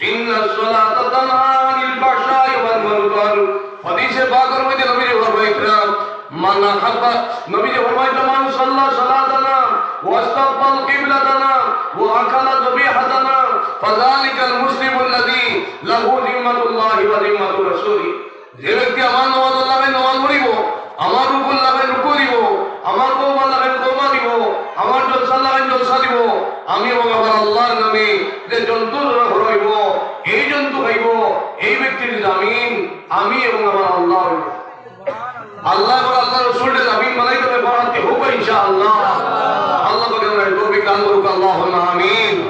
ইন্নাস সালাতা তানহা আনিল ফাহশাই ওয়াল মুনকার। হাদিসে পাকর মধ্যে নবীজি ফরমাইতরা, মান আহাব্বা, নবীজি ফরমাইতরা, "মান সাল্লা সালাতানা ওয়াস্তাকবাল কিবলাতানা ওয়া আকালা যাবিহাতানা ফাযালিকাল মুসলিমুল্লাযী লাহু যিম্মাতুল্লাহি ওয়া যিম্মাতু রাসূলিহি।" যে ব্যক্তি আমার নমাজর লাখান নমাজ পড়িব, আমার রুকুর লাখান রুকু দিব, আমার কওমার লাখান কওমা দিব, আমার জলসার লাখান জলসা দিব, আমি এবং আমার আল্লাহর নামে যে জন্তু জবাই করা অইব, এই জন্তু খাইব, এই ব্যক্তির জামিন আমি এবং আমার আল্লাহ অইব। আল্লাহ এবং আল্লাহর রসুলরে জামিন বানাইতে হবে, বড় হাতে হোক ইনশাআল্লাহ। আল্লাহ পাকে আমরারে তৌফিক দান করুক, আল্লাহুম্মা আমিন।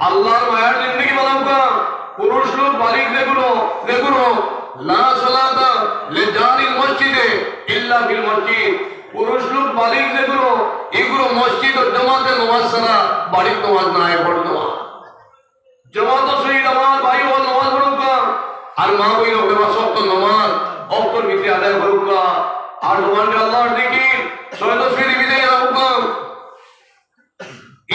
আল্লাহর মায়ার জিন্দেগি বানাউক্কা। পুরুষ লোক বালিগ যেগুলো, যেগুলো, লা সালাতা লিজারিল মসজিদে ইল্লা ফিল মসজিদ। পুরুষ লোক বালিগ যেগুলো, এগুলো মসজিদ ও জমাতে নমাজ ছাড়া বাড়ির নমাজ নায় পড়তো। জমাত শহীদ আমার ভাই ও নমাজ পড়ুক্কা, আর মা বইন অকলে পাঁচ ওয়াক্ত নমাজ অক্তর ভিতরে আদায় করুক্কা, আর তোমার আল্লাহর জিকির, ছয় তসবিহ বিদায় রাখুক্কা।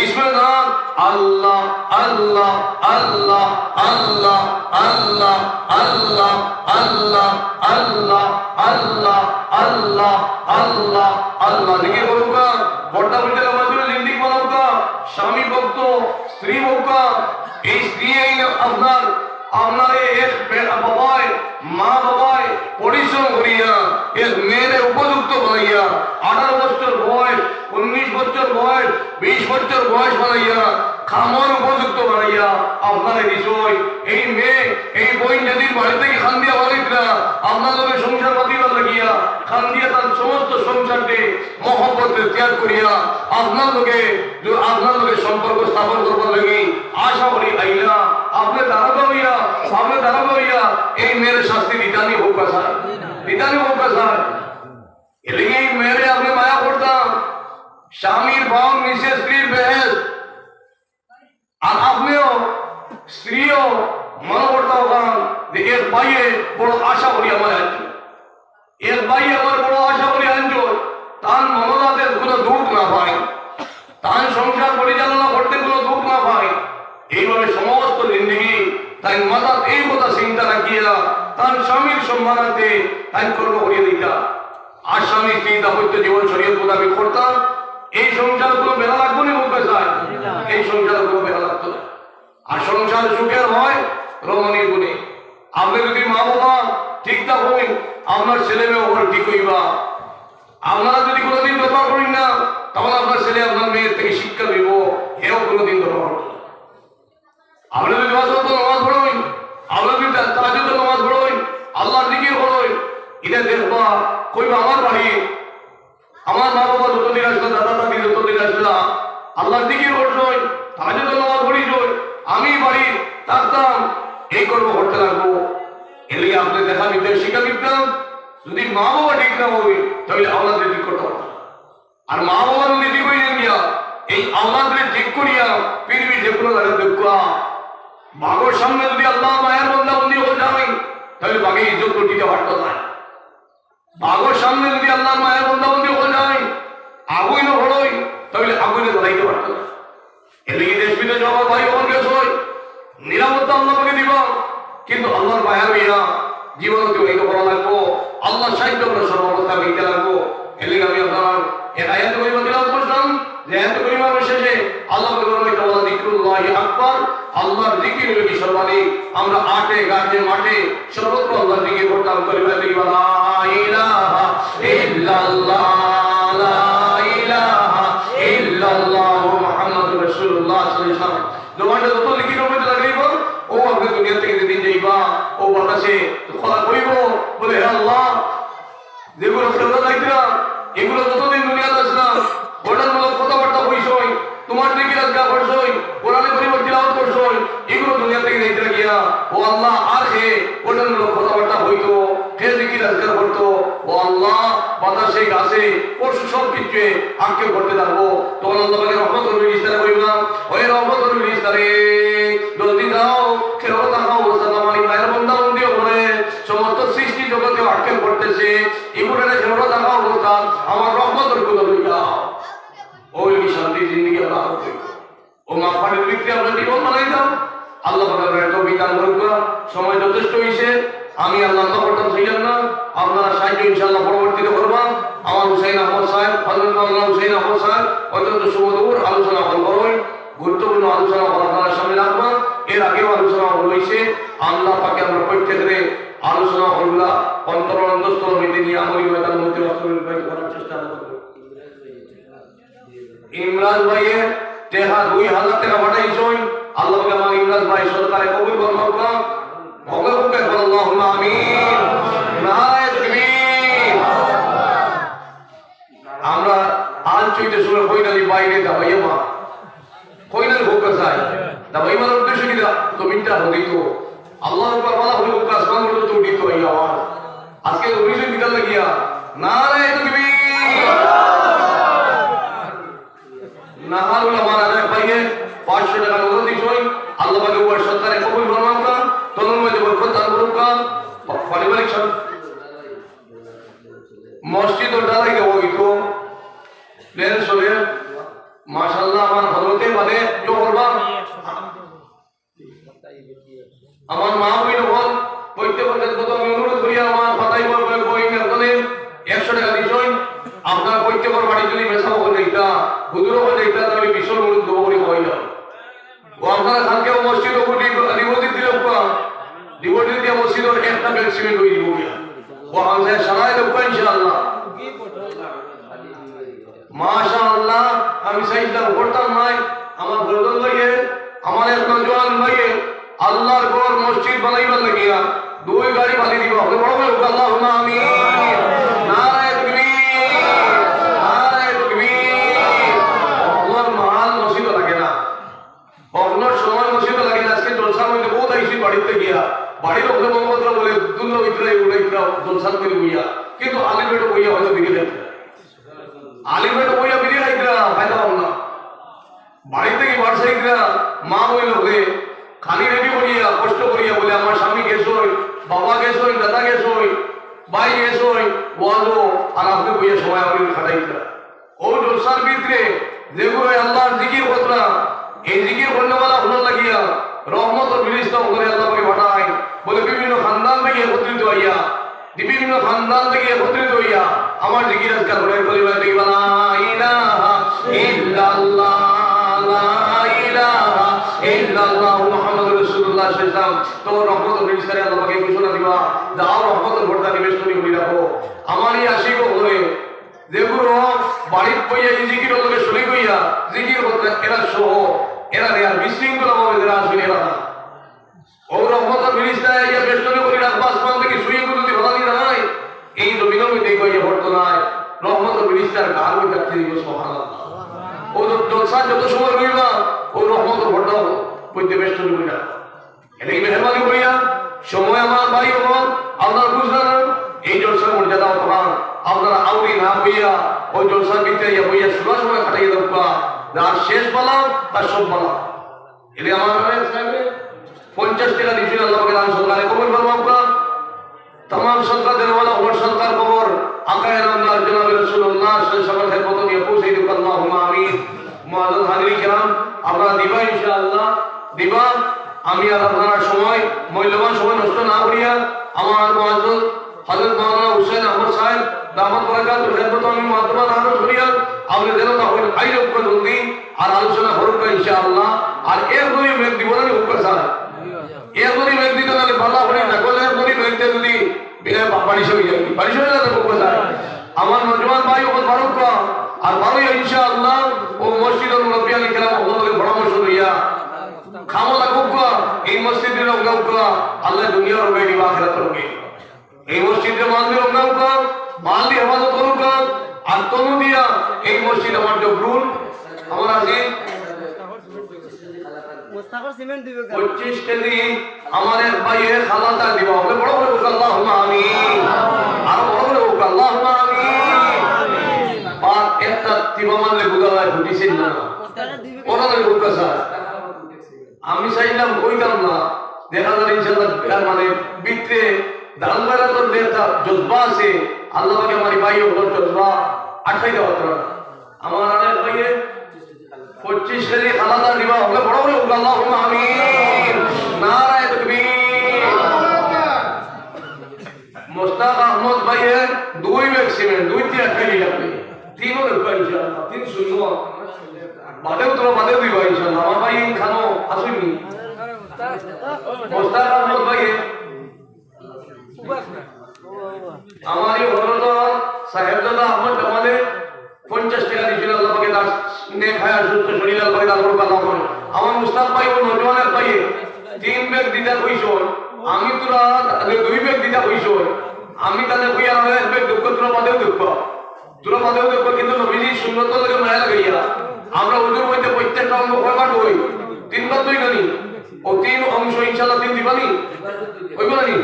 ইসমে জাত আল্লাহ, আল্লাহ, আল্লাহ, আল্লাহ, আল্লাহ, আল্লাহ, আল্লাহ, আল্লাহ, আল্লাহ, আল্লাহ, আল্লাহ, আল্লাহ। জিকির করুক্কা, পর্দা বুঝতে আমার জন্য জিন্দিক বানাউক্কা, স্বামী ভক্ত, স্ত্রী ভক্ত, এই স্ত্রী এই আপনার, আপনার এই এক বে-, বাবায়, মা বাবায় পরিশ্রম করিয়া এক মেয়েরে উপযুক্ত বানাইয়া আঠারো বছর বয়স, উনিশ বছর বয়স, বিশ বছর বয়স বানাইয়া, কামর উপযুক্ত বানাইয়া আপনারে দিছইন। এই মেয়ে, এই বইন যেদিন বাড়ি থাকি কান্দিয়া বারইতরা, আপনার লগে সংসার বাঁধিবার লাগিয়া, কান্দিয়া তার সমস্ত সংসারকে মহব্বতে ত্যাগ করিয়া আপনার লগে, আপনার লগে সম্পর্ক স্থাপন করবার লাগি আশা করি আইলা। আপনে দারোগা অইয়া, আপনে দারোগা অইয়া এই মেয়ের শাস্তি দিতানি হোক স্যার, দিতানি হোক স্যার। এর লাগি এই মেয়েরে আপনে মায়া করতা, স্বামীর পাওর নিচে স্ত্রীর বেহেশত। আর আপনেও স্ত্রীও মনো করতা অখান যে এর ভাইয়ে বড় আশা করি আমার আনছইন, এর ভাইয়ে আমার বড় আশা করি আনছইন, তার মনো যাতে কোনো দুঃখ না পায়, তার সংসার পরিচালনা করতে কোনো দুঃখ না পায়। এইভাবে সমস্ত জিন্দেগি তাই মাথাত এই কথা চিন্তা রাখিয়া তার স্বামীর সম্মানার্থে তাই কর্ম করিয়া দিতা। আর স্বামী স্ত্রী দাম্পত্য জীবন শরীয়ত মোতাবেক করতা, এই সংসারে কোনো বেড়া লাগবো না, বলতে চাই, এই সংসারে কোনো বেড়া লাগতো না। আর সংসার সুখের হয় রমণীর গুণে। আপনে যদি মা বাবা ঠিকঠাক হইন, আপনার ছেলে মেয়ে ওপর ঠিক হইবা। আপনারা যদি কোনোদিন দরবার করইন না, তাহলে আপনার ছেলে আপনার মেয়ের থেকে শিক্ষা লইব, এও কোনোদিন দরবার করবে না। আপনে যদি পাঁচ ওয়াক্ত নামাজ পড়ইন, আপনে যদি তা-, তাহাজ্জুদ নামাজ পড়ইন, আল্লাহর জিকির করইন, ইটা দেখবা, কইবা, "আমার বাড়ি, আমার মা বাবা যতদিন আসলা, দাদা দাদি যতদিন আসলা, আল্লাহর জিকির করছইন, তাহাজ্জুদ নামাজ পড়ছইন, আমি বাড়ি থাকতাম, এই কর্ম করতে লাগবো।" এর লাগি আপনে দেখা দিতে, শিক্ষা দিতাম, যদি মা বাবা ঠিক না অয়, তাইলে আওলাদরে ঠিক করতা পারতা না। আর মা বাবা যদি ঠিক অইয়া গিয়া, এই আওলাদরে ঠিক করিয়া পৃথিবীর যে কুনু জাগাত দেখবা, বাঘর সামনে যদি আল্লার মায়ার বান্দা বান্দি অকল যায়, তাইলে বাঘে ইজ্জত করি দিতা পারতা নায়। বাঘর সামনে যদি আল্লার মায়ার বান্দা বান্দি অকল যায়, আগুইনো পড়য়, তাইলে আগুইনো জ্বালাইতা পারতা নায়। এরলাগি দেশ বিদেশ আমার ভাই অকল গেছইন, নিরাপত্তা আল্লা পাকে দিবা, কিন্তু আল্লার মায়া লইয়া জীবন অতিবাহিত করা লাগবো, আল্লার সাহায্য আমরা সর্বাবস্থা পেতে লাগবো। এরলাগি আমি আপনারার এক আয়াত করিমা তিলাওয়াত করছিলাম, যে আয়াত করিমার শেষে আল্লা পাকে ফরমাইতা, "ওয়ালাযিকরুল্লাহি আকবার", আল্লার জিকির অইলো বিশ্বব্যাপী। আমরা আটে ঘাটে মাঠে সর্বত্র আল্লার জিকির করতাম, করিমা তিলাওয়াত, লা ইলাহা ইল্লাল্লাহ, লা ইলাহা ইল্লাল্লাহু মুহাম্মাদুর রাসূলুল্লাহ সাল্লাল্লাহু আলাইহি ওয়াসাল্লাম। জবানটা যত জিকির করতে লাগবা, অউ আপনে দুনিয়া থাকি যেদিন যাইবা, অউ বাতাসে কথা কইবো, বলে, "হে আল্লা, যেগুলো খেলা যাইতরা, এগুলো যতদিন দুনিয়াত আছলা, গঠনমূলক কথাবার্তা কইছইন, তুমার জিকির আজকার করছইন, কোরআনে করিমর তিলাওয়াত করছইন, এগুলো দুনিয়া থাকি যাইতরা গিয়া, ও আল্লা, আর হে গঠনমূলক কথাবার্তা কইতো, হে জিকির আজকার করতো, ও আল্লা, বাতাসে গাছে পশু সব কিছু আক্ষেপ করতে থাকবো।" তখন আল্লা পাকে রহমত করবে ইস্তারে কইবা, "ওই রহমত করবে ইস্তারে, জলদি যাও, খেলা থাকা অবস্থা আমার এই মায়ার বান্দা বান্দি অকলে সমস্ত সৃষ্টি জগতে আক্ষেপ করতেছে, এগুলোরে খেলা থাকা অবস্থা আমার রহমতর কুলো লই যাও।" অউ কি শান্তি জিন্দেগি আল্লা করতে। ও মা পানির ভিতরে আমরা জীবন বানাই দাও। আল্লা পাকে আমরারে তৌফিক দান করুক্কা। সময় যথেষ্ট অইছে, আমি আর লম্বা করতাম চাইলাম না। আপনারা সাহায্য ইনশাআল্লা পরবর্তীতে করবা। আমার হুসাইন আহমদ সাহেব, হযরত মাওলানা হুসাইন আহমদ সাহেব অত্যন্ত সুমধুর আলোচনা অকল করইন, গুরুত্বপূর্ণ আলোচনা অকল আপনারার সামনে রাখবা। এর আগেও আলোচনা অকল অইছে। আল্লা পাকে আমরা প্রত্যেকরে আলোচনা অকলগুলা অন্তর অন্তঃস্থল হইতে নিয়া আমলি ময়দান মধ্যে বাস্তবায়ন করার চেষ্টা করব। ইমরাজ ভাইয়ে টেকা দুই হাজার টেকা পাঠাইছইন। আল্লা পাকে আমার ইমরাজ ভাই সদকারে কবুল করুক্কা। হকলে হকলে বল, আল্লাহুম্মা আমিন। নারায়ে তাকবীর। আমরা আল চৈতে সময় কইনালি বাইরে দাবাইয়া মা। কইনালি হকলে চাই। দাবাই মার উদ্দেশ্য কি দা? জমিনটা হদিত। আল্লাহু আকবার বলা হইল, আসমান পর্যন্ত উঠিত এই আওয়াজ। আজকে অভিযোগ দিতে লাগিয়া, নারায়ে তাকবীর। নাহার উলামা রাজা ভাইয়ে পাঁচশো টেকা নগদ দিছইন। আল্লা পাকে উভয় সদকারে কবুল ফরমাউক্কা, তনুর মধ্যে বরকত দান করুক্কা। পা-, পারিবারিক সব মসজিদ ও ঢালাই দেওয়া হইতো। প্লেন সরে মাশাআল্লাহ আমার হযরতে মানে জোহর বা আমার মা বইন অকল প্রত্যেকর কাছে কত আমি অনুরোধ করি, আমার ফাতাই বড় বড় বইন অকলে একশো টেকা দিছইন। আপনারা প্রত্যেকর বাড়ি যদি মেসাব অকল যাইতা, হুজুর অকল যাইতা, তাইলে বিশাল মূল্য দেবো করে হয় না। ও আপনারা কালকে ও মসজিদ ও ডিপোজিট দিলে উপা, ডিপোজিট দিয়া মসজিদর একটা ব্যাগ সিমেন্ট হয়ে দিব গিয়া। ও হামসায় সারাই দেবো ইনশাআল্লাহ। মাশাআল্লাহ, আমি চাইতাম করতাম নাই। আমার বড়জন ভাইয়ে, আমার এক নওজোয়ান ভাইয়ে আল্লাহর ঘর মসজিদ বানাইবার লাগিয়া দুই গাড়ি বালি দিবা। হকলে বড় ভাই, আল্লাহুম্মা আমিন। নারায়ে তাকবীর, নারায়ে তাকবীর। হকলর মাল মসজিদো লাগে না, হকলর সময় মসজিদো লাগে না। আজকে জলসার মধ্যে বহুত আইছি বাড়িতে গিয়া, বাড়ির হকলে মহব্বত বলে দুল্লা উঠলে উড়াইতরা জলসার মধ্যে বইয়া, কিন্তু আলিম বেটা বইয়া হয়তো বিকেলে আলিম বেটা বইয়া বিড়ি খাইতরা, ফায়দা হল না। বাড়ি থাকি বার চাইতরা, মা বইন অকলে খালি রেডি করিয়া, কষ্ট করিয়া বলে, আমার স্বামী গেছইন, বাবা গেছইন, দাদা গেছইন, ভাই গেছইন, ওয়াজো, আর আপনে বইয়া সময় আপনে খাটাইতরা। ও জলসার ভিতরে যেগুলো আল্লাহর জিকির করতরা, এই জিকির করনেওয়ালা অকলর লাগিয়া রহমতর ফিরিস্তা অকলরে আল্লাহ পাকে পাঠায়। বলে বিভিন্ন খানদান থাকি একত্রিত হইয়া বিভিন্ন খানদান থাকি একত্রিত হইয়া আমার জিকির আজকার করে কলিমা তৈয়বা লা ইলাহা ইল্লাল্লাহ, লা ইলাহা ইল্লাল্লাহু মুহাম্মাদুর রাসূলুল্লাহ সাল্লাল্লাহু আলাইহি ওয়াসাল্লাম। তো রহমতর ফিরিস্তারে আল্লাহ পাকে ঘোষণা দিবা, যাও রহমতর পর্দা নিবেষ্টনী করি রাখো। আমার এই আশিক অকলরে যেগুলো বাড়িত বইয়া এই জিকিরর লগে শরীক হইয়া জিকির করতরা, এরা সহ এরারে আর বিশৃঙ্খলা ভাবে যারা আসলে এরা না। ও রহমতর ফিরিস্তায় আইয়া বেষ্টনী করি রাখবা, আসমান থাকি ছুঁয়ে যদি ফালানি না হয়, এই জমিনর মধ্যে কেউ আইয়া পড়তো নায়। রহমতর ফিরিস্তার গার মধ্যে রাখতে দিব, সুবহানাল্লাহ। ও জ-, জলসা যত সময় রইবা, ও রহমতর পর্দা মধ্যে বেষ্টনী করি রাখবা। এর লাগি মেহেরবানি করিয়া সময় আমার ভাই অকল, আল্লাহর বুঝ না, এই জলসার মর্যাদা অতখান। আপনারা আউরি না হইয়া ওই জলসার ভিতরে ইয়া হইয়া সুরা সময় কাটাইয়া দেওয়া, যার শেষ বালা তার সব বালা। এরে আমার নামে সাহেবে পঞ্চাশ টেকা দিছইন, আল্লাহ পাকে দান সদকারে কবুল ফরমাউক্কা। তামাম সদকা দেনওয়ালা অকলর সদকার খবর আকায়ে নামদার জনাবে রাসূলুল্লাহ সাল্লাল্লাহু আলাইহি ওয়াসাল্লামর খেদমতো নিয়া পৌঁছাই দেউক্কা, আল্লাহুম্মা আমিন। মুআজ্জাজ হাজিরিন কিরাম, আপনারা দিবা ইনশাআল্লাহ, দিবা। আমি আর আপনারার সময়, মূল্যবান সময় নষ্ট না করিয়া আমার মুআজ্জাজ হযরত মাওলানা হুসেন আহমদ সাহেব দামাত বারাকাতুহুমুল মুতাকাব্বিরা আমি মুকাদ্দমা না করিয়া আপনে যেন তখন আইলে উক্কা জলদি আর আলোচনা করুক্কা ইনশাআল্লাহ। আর এক দুই মেঘ দিবা না নি উক্কা স্যার, এক দুই মেঘ দিতা না নি, বালা করি না করলে এক দুই মেঘ দিয়া যদি বিনা বা-, বারিশ অই যায়, বারিশ অই যায় না উক্কা স্যার। আমার নওজোয়ান ভাই অকল বারউক্কা, আর বারইয়া ইনশাআল্লাহ অউ মসজিদর মুরব্বিয়ানে কেরাম অকলর লগে পরামর্শ লইয়া কামো লাগুক্কা, এই মসজিদরে রঙ্গাউক্কা, আল্লায় দুনিয়ার রঙ্গাই দিবা, আখিরাতর রঙ্গাই দিবা। এই মসজিদরে মাল দি রঙ্গাউক্কা, মাল দি হেফাজত করুক্কা, আর তনু দিয়া এই মসজিদ আমার জবরুল, আমার আজিজ, মোস্তাকর সিমেন্ট দিবে কেন? পঁচিশ কেজি আমার এক ভাইয়ে খালাতা দিবা, অকলে বড় করি কউক্কা, আল্লাহুম্মা আমিন। আর বড় করি কউক্কা, আল্লাহুম্মা আমিন। আর একটা তিবা মারলে বুঝা যায়, ফুটিছিল না। মোস্তাকর দিবে কেন? ওরা তো কউক্কা স্যার। আমি চাইলাম, কইতাম না। দেখা যায় ইনশাআল্লাহ, এর মানে ভিতরে দান খয়রাতর যে একটা জজবা আছে, আল্লাহ পাকে আমার এই ভাই অকলর জজবা আটকাই দেওয়া পারতো না। আমার আরেক ভাইয়ে পঁচিশ কেজি খালাতা দিবা, অকলে বড় করি কউক্কা, আল্লাহুম্মা আমিন। নারায়ে তাকবীর। মোস্তাক আহমদ ভাইয়ে দুই ব্যাগ সিমেন্ট, দুই তিন কেজি লাগবে। তিনও লাগবে ইনশাআল্লাহ, তিন শূন্য। বাদেও তোরা বাদেও দিবা ইনশাআল্লাহ। আমার ভাই ইন খানো আসুননি। মোস্তাক আহমদ ভাইয়ে, আমার এই হযরত সাহেবজাদা আহমদ জামালে পঞ্চাশ টেকা দিছিল, আল্লাহ পাকে তার নেক হায়াত সুস্থ শরীর আল্লাহ পাকে দান করুক, আল্লাহ পাকে। আমার মুস্তাক ভাই ও নওজোয়ান এক ভাইয়ে তিন ব্যাগ দিতা কইছইন, আমি তোরা আগে দুই ব্যাগ দিতা কইছইন, আমি তানে কই আর এক ব্যাগ দেউক্কা, তোরা বাদেও দেউক্কা। তোরা বাদেও দেউক্কা, কিন্তু নবীজির সুন্নতর লগে মায়া লাগাইয়া আমরা অজুর মধ্যে প্রত্যেকটা অঙ্গ কয়বার ধুই? তিনবার ধুই না নি? অউ তিন অংশ ইনশাআল্লাহ তিন দিবা নি? অইবো না নি?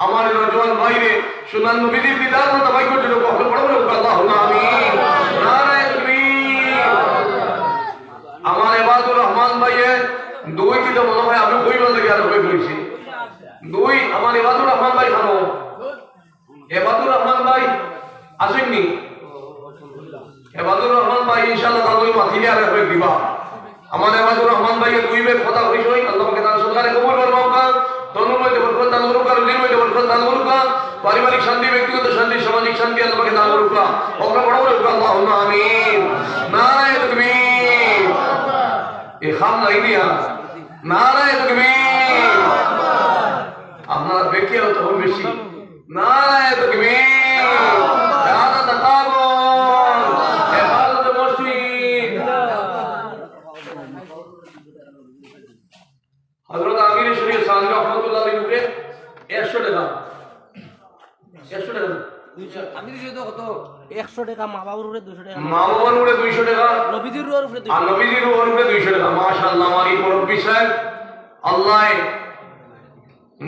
আমার এই নওজোয়ান ভাইরে সোনার নবীজির দিদার মতো ভাই করতে লোক, বড় বড় কউক্কা, আল্লাহুম্মা আমিন। নারায়ে তাকবীর। আমার এবাদুর রহমান ভাইয়ে দুই দিতে মনে হয় আমি কইবার লাগি আর হয়ে পড়ছি। দুই, আমার এবাদুর রহমান ভাই খানো। এবাদুর রহমান ভাই আসুননি? এবাদুর রহমান ভাই ইনশাআল্লাহ তার লগে মাতিলে আর এক ব্যাগ দিবা। আমার এবাদুর রহমান ভাইয়ে দুই ব্যাগ কথা কইছইন, আল্লাহ পাকে তান সদকারে কবুল ফরমাউক্কা, তনুর মধ্যে বরকত দান করুক্কা, রুজির মধ্যে বরকত দান করুক্কা, পারিবারিক শান্তি, ব্যক্তিগত শান্তি, সামাজিক শান্তি আল্লাহ পাকে দান করুক্কা। অকলে বড় করি কউক্কা, আল্লাহুম্মা আমিন। নারায়ে তাকবীর। এ খাম নাই দিয়া। নারায়ে তাকবীর। আপনারা বেটিয়াও তখন বেশি। নারায়ে তাকবীর। শাহাদাত তাকাবুল। হেফাজতে মসজিদ। হযরত আমিরে শরীয়ত সানি রহমতুল্লাহ আলাইহির উপরে একশো টেকা। একশো টেকা। দুইশো। আমি দিছি তো কত? একশো টেকা, মা বাবার উপরে দুইশো টেকা। মা বাবার উপরে দুইশো টেকা। নবীজির রুহের উপরে দুইশো। আর নবীজির রুহের উপরে দুইশো টেকা। মাশাআল্লাহ, আমার এই মুরব্বি সাহেব, আল্লাহ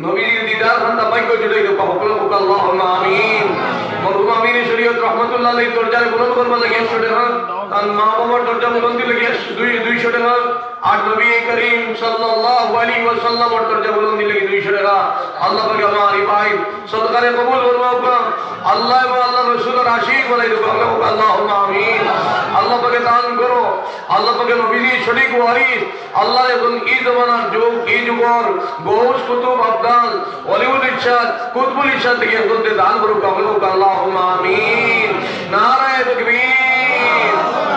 নবীজির দিদার খান্তা ভাগ্য জুটাই দেউক্কা, হকলে কউক্কা, আল্লাহুম্মা আমিন। মরহুম আমিরে শরীয়ত রহমতুল্লাহ আলাইহির দরজারে বুলন্দ করবার লাগি একশো টেকা, তান মা বাবার দরজা বুলন্দির লাগি একশো, দুই, দুইশো টেকা, আর নবী করিম সাল্লাল্লাহু আলাইহি ওয়াসাল্লামর দরজা বুলন্দির লাগি দুইশো টেকা। আল্লাহ পাকে আমার এই ভাইর সদকারে কবুল ফরমাউক্কা। আল্লাহ এবং আল্লাহর রাসূলর আশিক বানাই দেউক্কা। আল্লাহুম্মা আমিন। আল্লাহ পাকে দান করো। আল্লাহ পাকে নবীজির সঠিক ওয়ারিস। আল্লাহ এখন এই জমানার যুগ, এই যুগর গৌস কুতুব আবদাল, অলিউল ইরশাদ, কুতবুল ইরশাদ থেকে এখন দান করুক, কবুল করুক। আল্লাহুম্মা আমিন। নারায়ে তাকবীর,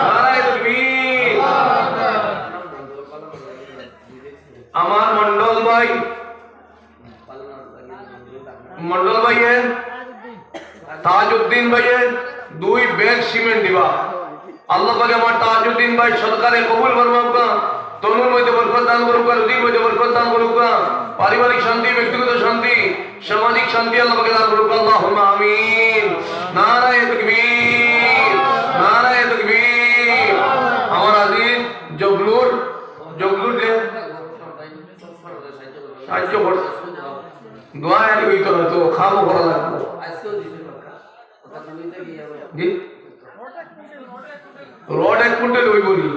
নারায়ে তাকবীর। আমার মন্ডল ভাই, মন্ডল ভাইয়ে, তাজউদ্দিন ভাইয়ে দুই ব্যাগ সিমেন্ট দিবা। আল্লাহ পাকে আমার তাজউদ্দিন ভাই সদকারে কবুল ফরমাউক্কা, তনুর মধ্যে বরকত দান করুক্কা, রুজির মধ্যে বরকত দান করুক্কা, পারিবারিক শান্তি, ব্যক্তিগত শান্তি, সামাজিক শান্তি আল্লাহ পাকে দান করুক্কা। আল্লাহুম্মা আমিন। নারায়ে তাকবীর, নারায়ে তাকবীর। আমার আজিজ জগলুর, জগলুর যে সাহায্য করছে। দোয়া আর হইতো না তো, খামো করা লাগবো। জি? রড এক কুইন্টাল অইবো নি?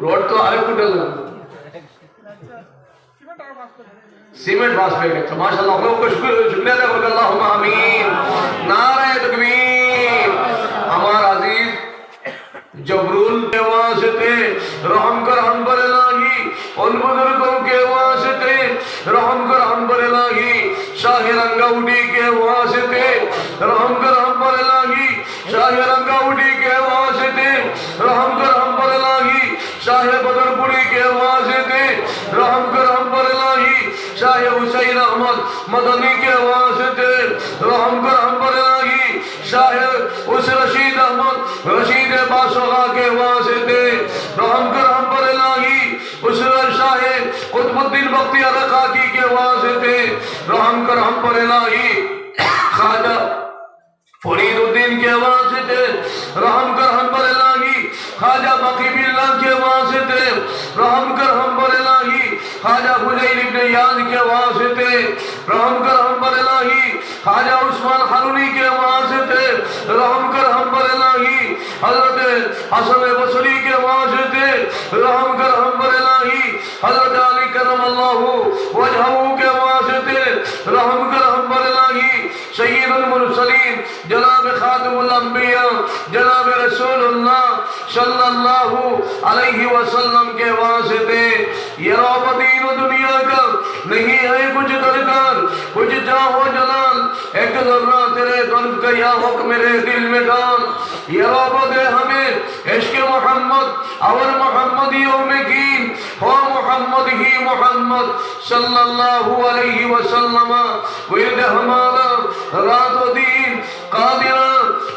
রড তো আরেক কুইন্টাল লাগবো। সিমেন্ট পাঁচ প্যাকেট। মাশাআল্লাহ, অনেক শুকরিয়া, শুকরিয়া আদায় করুন, আল্লাহুম্মা আমিন। নারায়ে তাকবীর। আমার আজিজ جبرول کے واسطے رحم کر ہم پر الٰہی، ان بزرگوں کے واسطے رحم کر ہم پر الٰہی، شاہ رنگاؤٹی کے واسطے رحم کر ہم پر الٰہی، شاہ رنگاؤٹی کے واسطے رحم کر ہم پر الٰہی، شاہ بدرپوری کے واسطے رحم کر ہم پر الٰہی، شاہ حسین احمد مدنی کے واسطے رحم کر ہم پر الٰہی، شاہ اس رشید احمد رشید باسغا کے واسطے رحم کر ہم پر الٰہی، اس شاہ قطب الدین بختیار رقاقی کے واسطے رحم کر ہم پر الٰہی، خواجہ فرید الدین کے واسطے رحم کر ہم پر الٰہی، خواجہ باقی باللہ کے واسطے رحم کر ہم پر الٰہی، خواجہ فضیل ابن یاز کے واسطے رحم کر ہم پر الٰہی، خواجہ عثمان حرونی کے واسطے رحم کر ہم پر الٰہی، حضرت حسن بصری کے واسطے رحم کر ہم پر الٰہی، حضرت علی کرم اللہ وجہہ کے واسطے رحم کر ہم پر الٰہی، سید المرسلین جناب خاتم الانبیاء جناب رسول اللہ صلی اللہ علیہ وسلم کے واسطے۔ یا رب، دین و دنیا کا نہیں ہے کچھ درکار، کچھ جاہ و جلال، ایک ذرہ تیرے درد کا یا حق میرے دل میں ڈال۔ یا رب، دے ہمیں عشق محمد اور محمدیوں میں قین ہو محمد ہی محمد صلی اللہ علیہ وسلم۔ ورد ہمارا رات و دن قادر،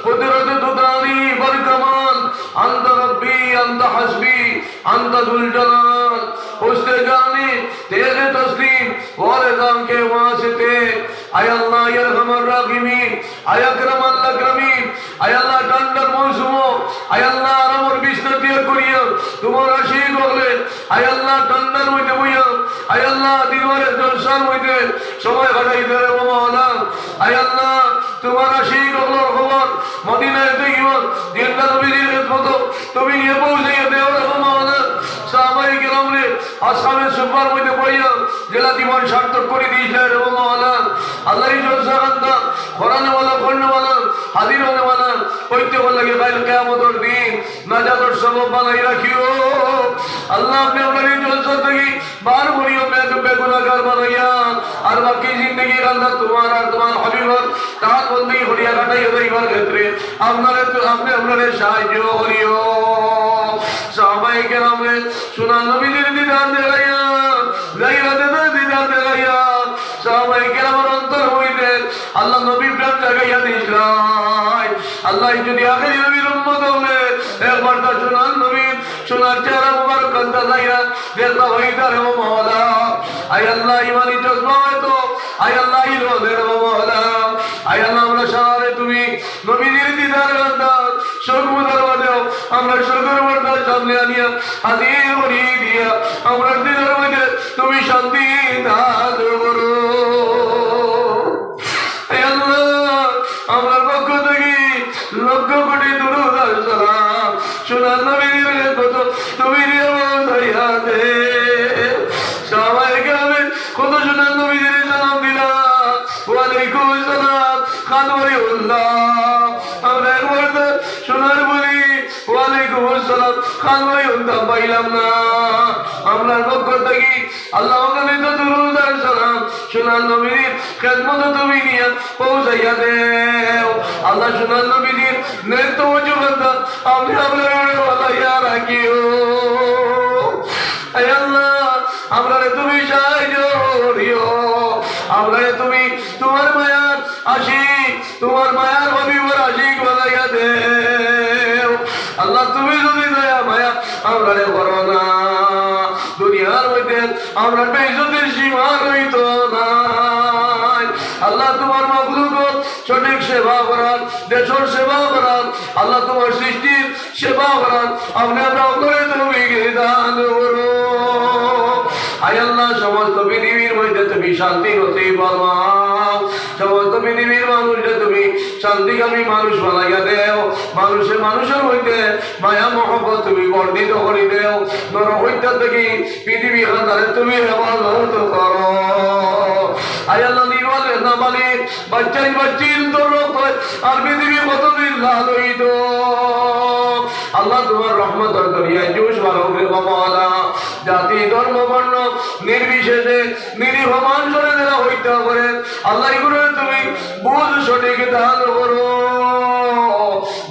قدرت تو داری بر کمال، انت ربی انت حسبی انت ذوالجلال۔ پشت جانی تیغ تسلیم و رضا کے واسطے۔ اے اللہ ارحم الراحمین، اے اکرم الاکرمین، اے اللہ ٹھنڈر موسم، اے اللہ آرامر بستر ত্যাগ করিয়া তোমার আশিক অকলে, আয় আল্লাহ, ঠান্ডার মধ্যে বইয়া, আয় আল্লাহ, দিনভরে জলসার মধ্যে সময় কাটাইতে রে ও মাওলা। আয় আল্লাহ, তোমার আশিক অকলর খবর মদিনায় তৈয়বা, জিন্দা নবীজির খেদমতো তুমি নিয়া পৌঁছাইয়া দেও রে ও মাওলা। সাহাবায়ে কেরামরে আসহাবে সুফফার মধ্যে বইয়া যেলা জীবন সার্থক করি দিছলা রে ও মাওলা। আল্লাহ, এই জলসা কান্দা করানেওয়ালা, করনেওয়ালা, হাজির অনেওয়ালা, প্রত্যেকর লাগি কাইল কিয়ামতর দিন নাজাতর সবব বানাই রাখিও। আল্লাহ, আপনে আমরারে এই জলসা থাকি বার করিও বে-, বেগুনাহগার বানাইয়া, আর বাকি জিন্দেগি কান্দা তোমার আর তোমার হাবিবর তাআত বন্দেগি করিয়া কাটাইয়া যাইবার ক্ষেত্রে আপনারে তো, আপনে আমরারে সাহায্য করিও। সাহাবায়ে কেরামরে সোনার নবীজির দিদার দেখাইয়া, যাইরা দিদার দেখাইয়া, সাহাবায়ে কেরামর অন্তর হইতে আল্লাহ নবী প্রেম জাগাইয়া দিছলা। আল্লাহ, যদি আখেরি নবীর উম্মত অকলে একবার তা সোনার নবীর সোনার চেহারা মুবারক কান্দা যাইরা দেখতা হইতা রে ও মাওলা। আয় আল্লাহ, ইমানি জজবা হয়তো, আয় আল্লাহ, ইলো দে রে ও মাওলা। আয় আল্লাহ, আমরা সারারে তুমি নবীজির দিদার কান্দা শোক মুদার মাঝেও আমরা শোকের পর্দার সামনে আনিয়া হাজির করি দিয়া আমরা দিদার মধ্যে তুমি শান্তি দান করো। হে আল্লাহ, আমরার পক্ষ থাকি লক্ষ কোটি দুরূদ আর সালাম সোনার নবীজির খেদমতো তুমি নিয়া পৌঁছাইয়া দেও। সাহাবায়ে কেরামে কত সোনার নবীজির সালাম দিলা, ওয়ালাইকুম আসসালাম, খান ওয়ালিউল্লাহ। আমরা একবার তো সোনার বলি, ওয়ালাইকুম আসসালাম, খান ওয়ালিউল্লাহ পাইলাম না। আমরার পক্ষ থাকি আল্লাহ অগণিত দুরূদ আর সালাম সোনার নবীজির খেদমতো তুমি নিয়া পৌঁছাইয়া দেও। আল্লাহ, সোনার নবীজির নেক তওয়াজ্জু বান্দা আপনে আমরারে বানাইয়া রাখিও। হে আল্লাহ, আমরারে তুমি সাহায্য করিও। আমরারে তুমি তোমার মায়ার আশিক, তোমার মায়ার হাবিবর আশিক বানাইয়া দেও। আল্লাহ, তুমি যদি দয়া মায়া আমরারে করো না, দুনিয়ার মধ্যে আমরার বেইজ্জতির সীমা রইতো নায়। আল্লাহ, তোমার মখলুকর সঠিক সেবা করার, দেশর সেবা করার, আল্লাহ, তোমার সৃষ্টির সেবা করার, আপনে আমরা অকলরে তুমি দান করো। আয় আল্লাহ, সমস্ত পৃথিবীর মধ্যে তুমি শান্তি নসিব ফরমাও, সমস্ত পৃথিবীর মানুষরে তুমি শান্তিকামী মানুষ বানাইয়া দেও। মানুষে মানুষর মধ্যে মায়া মহব্বত তুমি বর্ধিত করি দেও। নরহত্যা থাকি পৃথিবী খানদারে তুমি হেফাজত করো। আয় আল্লাহ, নির্বাচন না মানি বাচ্চাই বাচ্চির তো রোগ হয়, আর পৃথিবী কতদিন লাল হইত? আল্লাহ, তোমার রহমতর দরিয়ায় জোশ বাড়াও রে বাবা আলা। জাতি, ধর্ম, বর্ণ নির্বিশেষে নিরীহ মানুষরে যারা হত্যা করে, আল্লাহ, এগুলোরে তুমি বুঝ সঠিক দান করো।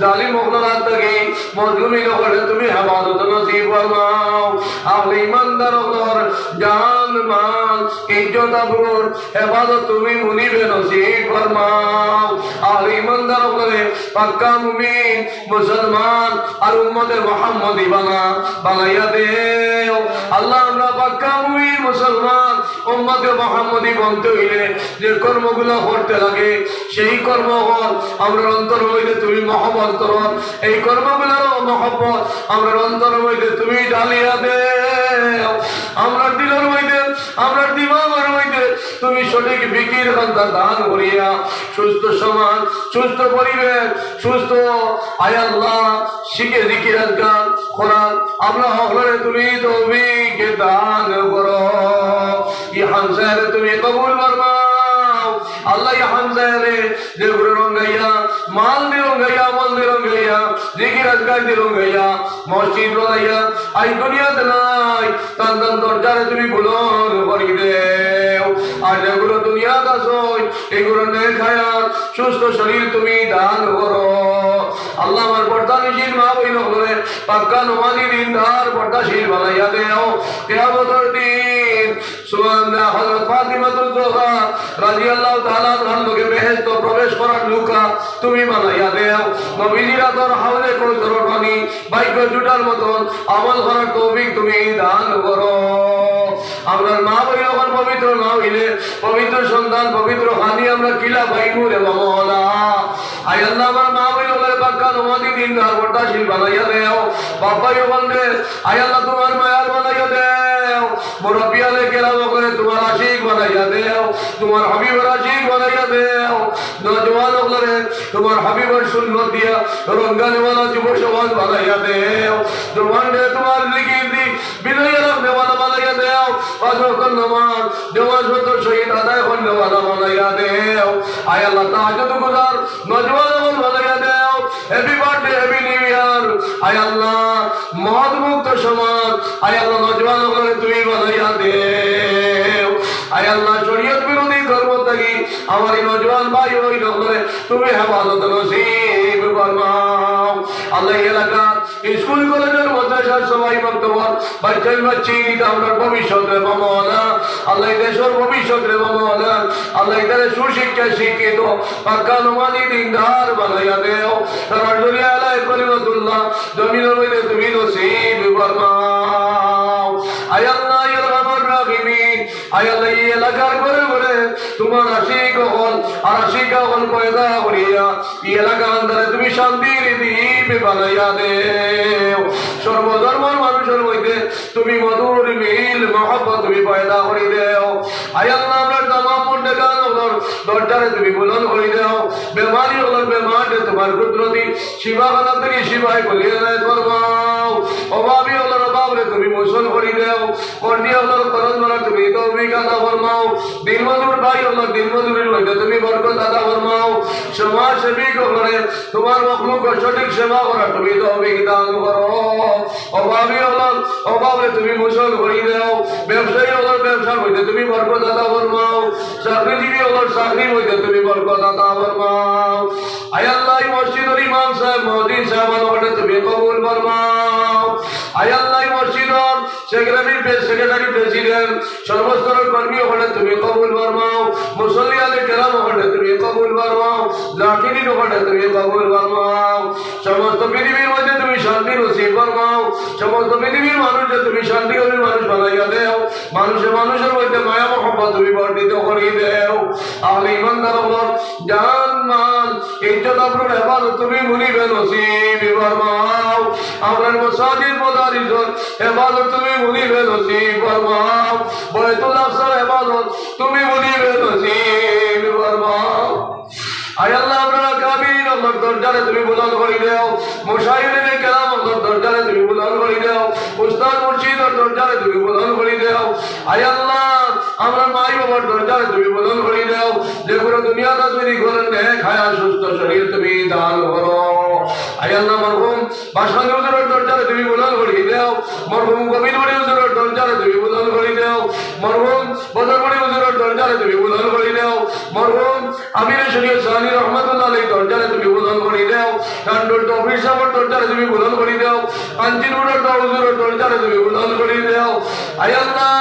জালিম অকলর হাত থাকি মজলুমিন অকলরে তুমি হেফাজত নসিব ফরমাও। আহলে ইমানদার অকলর জান, মাল, ইজ্জত, আবরুর হেফাজত তুমি মুনিবে নসিব ফরমাও। আহলে ইমানদার অকলরে পাক্কা মুমিন, মুসলমান আর উম্মতে মুহাম্মদী বানা, বানাইয়া দেও। আল্লাহ, আমরা পাক্কা মুমিন, মুসলমান, উম্মতে মুহাম্মদী বনতে হইলে যে কর্মগুলো করতে লাগে, সেই কর্ম হল আমরার অন্তর হইতে তুমি মহব্বত করো। এই কর্মগুলোর মহব্বত আমরার অন্তর হইতে তুমি ঢালিয়া দেও। আমরার দিলর মধ্যে, আমরার দিমাগর মধ্যে তুমি সঠিক ফিকির খান্তা দান করিয়া সুস্থ সমাজ, সুস্থ পরিবেশ, সুস্থ, আয় আল্লাহ, শিখে জিকির আজকার করার আমরা হকলরে তুমি তৌফিক দান করো। ই হামসারে তুমি কবুল ফরমাও। আল্লাহ, ই হামসারে যেগুলো রঙ্গাইয়া, মাল দি রঙ্গাইয়া, আমল দি রঙ্গাইয়া, জিকির আজকার দি রঙ্গাইয়া, মসজিদ বানাইয়া, আই দুনিয়াত নাই, তান তান দরজারে তুমি বুলন্দ করি দেও। আর যেগুলো দুনিয়াত আছে, এগুলো নেক হায়াত, সুস্থ শরীর তুমি দান করো। আল্লাহ, আমার পর্দানিশীন মা বইন অকলরে পাক্কা নমাজি দিনদার পর্দাশীল বানাইয়া দেও। কিয়ামতর দিন সুবহানাল্লাহ, হযরত ফাতিমাতুজ জোহরা রাদিয়াল্লাহু তাআলা আনহার লগে বেহেশত প্রবেশ করার নৌকা তুমি বানাইয়া দেও। নবীজির আতর হাউজে কৌসরর পানি ভাগ্য জুটার মতন আমল করার তৌফিক তুমি দান করো। আমরার মা বইন অকল পবিত্র না হইলে পবিত্র সন্তান, পবিত্র খানি আমরা কিলা পাইমু রে মওলা? আয় আল্লাহ, আমার মা বইন অকলরে পাক্কা নমাজি দিনদার পর্দাশীল বানাইয়া দেও। বাপ্পাই অকলরে, আয় আল্লাহ, তোমার মায়ার বানাইয়া দেও। মুরব্বিয়ানে কেরাম অকলরে তোমার আশিক বানাইয়া দেও, তোমার হাবিবর আশিক বানাইয়া দেও। নওজোয়ান অকলরে তোমার হাবিবর সুন্নত দিয়া রঙ্গানেওয়ালা যুব সমাজ বানাইয়া দেও। জওয়ানরে তোমার জিকির দি বিনয় রাখনেওয়ালা বানাইয়া দেও। পাঁচ ওয়াক্ত নামাজ জামাত সহিত আদায় করনেওয়ালা বানাইয়া দেও। আয় আল্লাহ, তাহাজ্জুদ গুজার নওজোয়ান অকল বানাইয়া দেও। Happy birthday, happy new year। আয় আল্লাহ, মদমুক্ত সমাজ, আয় আল্লাহ, নওজোয়ান অকলরে তুমি বানাইয়া দেও। আয় আল্লাহ, শরীয়ত বিরোধী কর্ম থাকি আমার এই নওজোয়ান ভাই বইন অকলরে তুমি হেফাজত নসিব ফরমাও। আল্লাহ, এই এলাকার স্কুল, কলেজর, মাদ্রাসার সবাই বক্তব্য বাচ্চাই বাচ্চি ইতা আমরার ভবিষ্যৎ রে মওলা। আল্লাহ, এই দেশর ভবিষ্যৎ রে মওলা। আল্লাহ, ইতারে সুশিক্ষা শিক্ষিত পাক্কা নমাজি দিনদার বানাইয়া দেও। তারার জরিয়া আলাই কলিমাতুল্লাহ জমিনর মধ্যে তুমি নসিব ফরমাও। আয় আল্লাহ, ইয়া আরহামার রাহিমিন, আয় আল্লাহ, এই এলাকার ঘরে ঘরে তোমার আশিক অকল আর আশিকা অকল পয়দা করিয়া এই এলাকার আন্দারে তুমি শান্তির দ্বীপ বানাইয়া দেও। সর্বধর্মর মানুষর মধ্যে তুমি মধুর মিল মহব্বত তুমি পয়দা করি দেও। আয় আল্লাহ, আমরার তামাম মুর্দেগান অকলর দরজারে তুমি বুলন্দ করি দেও। বেমারি অকলর বেমাররে তোমার কুদরতি শিফাখানা থাকি শিফায়ে কুল্লি এনায়েত ফরমাও। অভাবী অকলর অভাবরে তুমি মোচন করি দেও। কর্জি অকলর করজ ভরার তুমি তৌফিক আতা ফরমাও। দিনমজুর ভাই অকলর দিনমজুরির মধ্যে তুমি বরকত আতা ফরমাও। সমাজসেবী অকলরে তোমার মখলুকর সঠিক সেবা করার তুমি তৌফিক দান করো। অভাবী অকলর অভাবরে তুমি মোচন করি দেও। ব্যবসায়ী অকলর ব্যবসার মধ্যে তুমি বরকত আতা ফরমাও। চাকরিজীবী অকলর চাকরির মধ্যে তুমি বরকত আতা ফরমাও। আয় আল্লাহ, এই মসজিদর ইমাম সাহেব, মুয়াজ্জিন সাহেব অকলরে তুমি কবুল ফরমাও। আয় আল্লাহ, এই মসজিদর সেক্রেটারি, প্রে-, সেক্রেটারি, প্রেসিডেন্ট, সর্বস্তরর কর্মী অকলরে তুমি কবুল ফরমাও। মুসল্লি আলে কেরাম অকলরে তুমি কবুল ফরমাও। জাকিরিন অকলরে তুমি কবুল ফরমাও। সমস্ত পৃথিবীর মধ্যে তুমি শান্তি নসিব ফরমাও। সমস্ত পৃথিবীর মানুষরে তুমি শান্তিকামী মানুষ বানাইয়া দেও। মানুষে মানুষর মধ্যে মায়া মহব্বত তুমি বর্ধিত করি দেও। আহলে ইমানদার অকলর জান, মাল, ইজ্জত, আবরুর হেফাজত তুমি মুনিবে নসিব ফরমাও। আমরার মসাজিদ মাদারিসর হেফাজত তুমি মুনিবে নসিব ফরমাও। বায়তুল আকসার হেফাজত তুমি মুনিবে নসিব ফরমাও। আয় আল্লাহ, আমরার আগামী অকলর দরজারে তুমি বুলন্দ করি দেও, মুশায়িখিনে কেরাম অকলর দরজারে তুমি বুলন্দ করি দেও, উস্তাদ মুর্শিদর দরজারে তুমি বুলন্দ করি দেও। আয় আল্লাহ, আমরা মাই বাবার দরজারে তুমি বুলন্দ করি দেও, যেগুলো দুনিয়াত আছইন, নেক হায়াত সুস্থ শরীর তুমি দান করো। আয় আল্লাহ, মরহুম বাসকান্দি হুজুরর দরজারে তুমি বুলন্দ করি দেও, মরহুম গোবিন্দপুরি হুজুরর দরজারে তুমি বুলন্দ করি দেও, মরহুম বদরপুরি হুজুরর দরজারে তুমি বুলন্দ করি দেও, মরহুম আমিরে শরিয়ত সানি রহমতুল্লাহ আলাইহির দরজারে তুমি বুলন্দ করি দেও, টান্ডুর তৌফিক সাহেবর দরজারে তুমি বুলন্দ করি দেও, কাঞ্চিপুরর দা হুজুরর দরজারে তুমি বুলন্দ করি দেও। আয় আল্লাহ,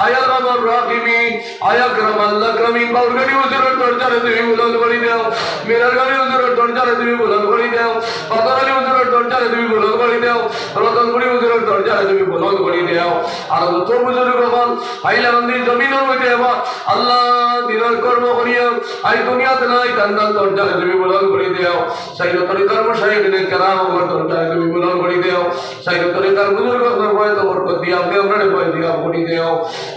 আয় আরহামার রাহিমিন, আয় আকরামাল আকরামিন, বাউরগাড়ি হুজুরর দরজারে তুমি বুলন্দ করি দেও, মিরারগাড়ি হুজুরর দরজারে তুমি বুলন্দ করি দেও, পাতারআলী হুজুরর দরজারে তুমি বুলন্দ করি দেও, রতনপুরি হুজুরর দরজারে তুমি বুলন্দ করি দেও। আর যত বুজুর্গ অকল হাইলাকান্দি জমিনর মধ্যে এবার আল্লাহ দিনর কর্ম করিয়া আই দুনিয়াত নাই, তান তান দরজারে তুমি বুলন্দ করি দেও। সাইয়্যিদ তরিকার মুশায়িখিনে কেরাম অকলর দরজারে তুমি বুলন্দ করি দেও। সাইয়্যিদ তরিকার বুজুর্গ অকলর বয়সে বরকত দিয়া আপনে আমরারে বয়স দিয়া করি দেও।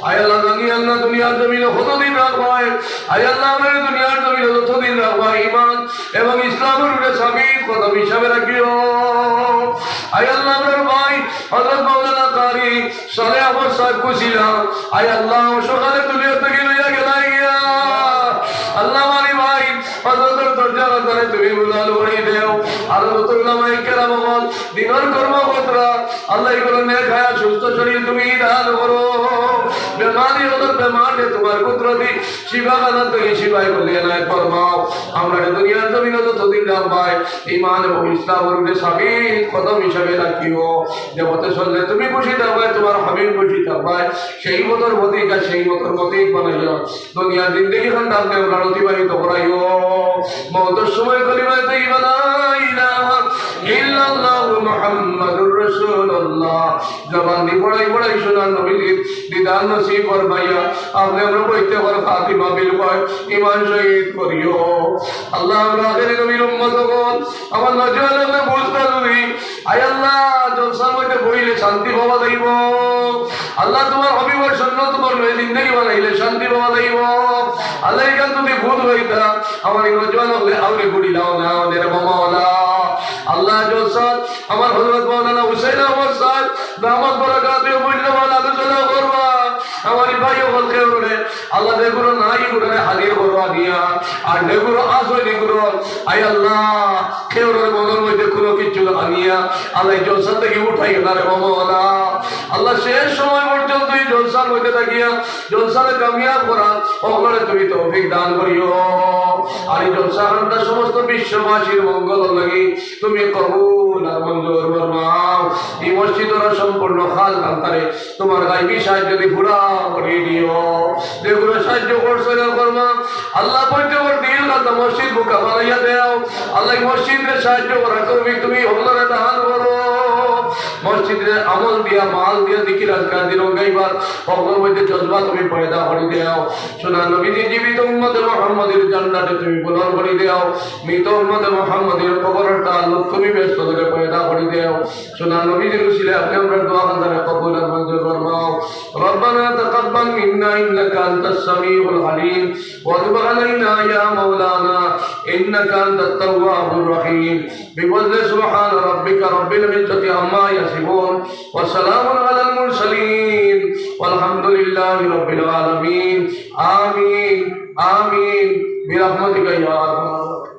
আয় আল্লাহ, জানি আল্লাহ দুনিয়ার জমিনে কতদিন রাখবায়, আয় আল্লাহ, আমরারে দুনিয়ার জমিনে যতদিন রাখবায়, ইমান এবং ইসলামর উপরে সাবিত কদম হিসাবে রাখিও। আয় আল্লাহ, আমরার ভাই হযরত মাওলানা কারি সালেহ আহমদ সাহেব কুশিলা, আয় আল্লাহ, সকালে দুনিয়া থাকি লইয়া গেলা গিয়া। আল্লাহ, আমার ভাই হযরতর দরজারে তুমি বুলন্দ করি দেও। আর যত উলামায়ে কেরাম অকল দিনর কর্মকর্তা, আল্লাহ, ইগুলো নেক হায়াত সুস্থ শরীর তুমি দান করো। বেমারি অকলর বেমারে তোমার কুদরতি শিফাখানা থাকি শিফায়ে কুল্লি এনায়েত ফরমাও। আমরারে দুনিয়ার জমিনে যতদিন রাখবায়, ইমান এবং ইসলামর উপরে সাবিত কদম হিসাবে রাখিও। যে পথে চললে তুমি খুশি থাকবায়, তোমার হাবিব খুশি থাকবায়, সেই পথর পথিক আর সেই পথর পথিক বানাইও। দুনিয়ার জিন্দেগিখান আপনে আমরারে অতিবাহিত করাইও। মউতর সময় কলিমায়ে তৈয়্যিবা লা ইলাহা ইল্লাল্লাহু মুহাম্মাদুর রাসূলুল্লাহ জবান দি পড়াই পড়াই সোনার নবীজির দিদার নসিব ফরমাইয়া আপনে আমরারে বইতে পারে খাতিমা বিল খায়ের, ইমান শহীদ করিও। আল্লাহ, আমরা আখেরি নবীর উম্মত অকল, আমার নওজোয়ান অকলে বুঝতা তুমি, আয় আল্লাহ, জলসার মধ্যে বইলে শান্তি পাওয়া যাইবো। আল্লাহ, তোমার হাবিবর সুন্নত মনে জিন্দেগি বানাইলে শান্তি পাওয়া যাইবো। আল্লাহ, ইখান তুমি ভুল হইতা, আমার এই নওজোয়ান অকলে আউরে গুড়ি লাও না, ওদের মামা ওলা। আল্লাহ, জলসা আমার হযরত মাওলানা হুসেন আহমদ সাহেব দামাত বারাকাতুহুম মূল্যবান আলোচনা করবা। আমার এই ভাই অকল কেউরে আল্লাহ যেগুলো নাই, ইগুলোরে হাজির করবা দিয়া, আর যেগুলো আছে, ইগুলো, আয় আল্লাহ, কেউর মনর মধ্যে কোনো কিছু আনিয়া আল্লাহ এই জলসা থাকি উঠাইও না রে মামা ওলা। আল্লাহ, শেষ সময় পর্যন্ত এই জলসার মধ্যে থাকিয়া জলসারে কামিয়াব করা অকলরে তুমি তৌফিক দান করিও। আর এই জলসাখানটা সমস্ত বিশ্ববাসীর মঙ্গল লাগি তুমি কবুল আর মঞ্জুর ফরমাও। এই মসজিদর সম্পূর্ণ খাজনা তারে তোমার গাইবি সাহায্য দি পুরা করি দিও। যেগুলো সাহায্য করছো না করবা, আল্লাহ পঞ্চবর দিন আল্লাহ মসজিদ বুকা বানাইয়া দেও। আল্লাহ এই মসজিদরে সাহায্য করার তৌফিক তুমি হকলরে দান করো। মসজিদরে আমল দিয়া, মাল দিয়া, জিকির আজকার দিন গাইবার হকলর মধ্যে জজবা তুমি পয়দা করি দেও। সোনার নবীজি জীবিত উম্মতে মুহাম্মদীর জান্নাতে তুমি বুলন্দ করি দেও। মৃত উম্মতে মুহাম্মদীর কবরর তাল্লুক তুমি বেহেশত থাকি পয়দা করি দেও। সোনার নবীজির উসিলায় আপনে আমরার দোয়া খানরে কবুল আর মঞ্জুর ফরমাও। ربنا تقبل منا إنك أنت السميع العليم وتب علينا يا مولانا إنك أنت التواب الرحيم. بفضل سبحان ربك رب العزة عما يصفون وسلام على المرسلين والحمد لله رب العالمين. آمين، آمين، برحمتك يا أرحم الراحمين.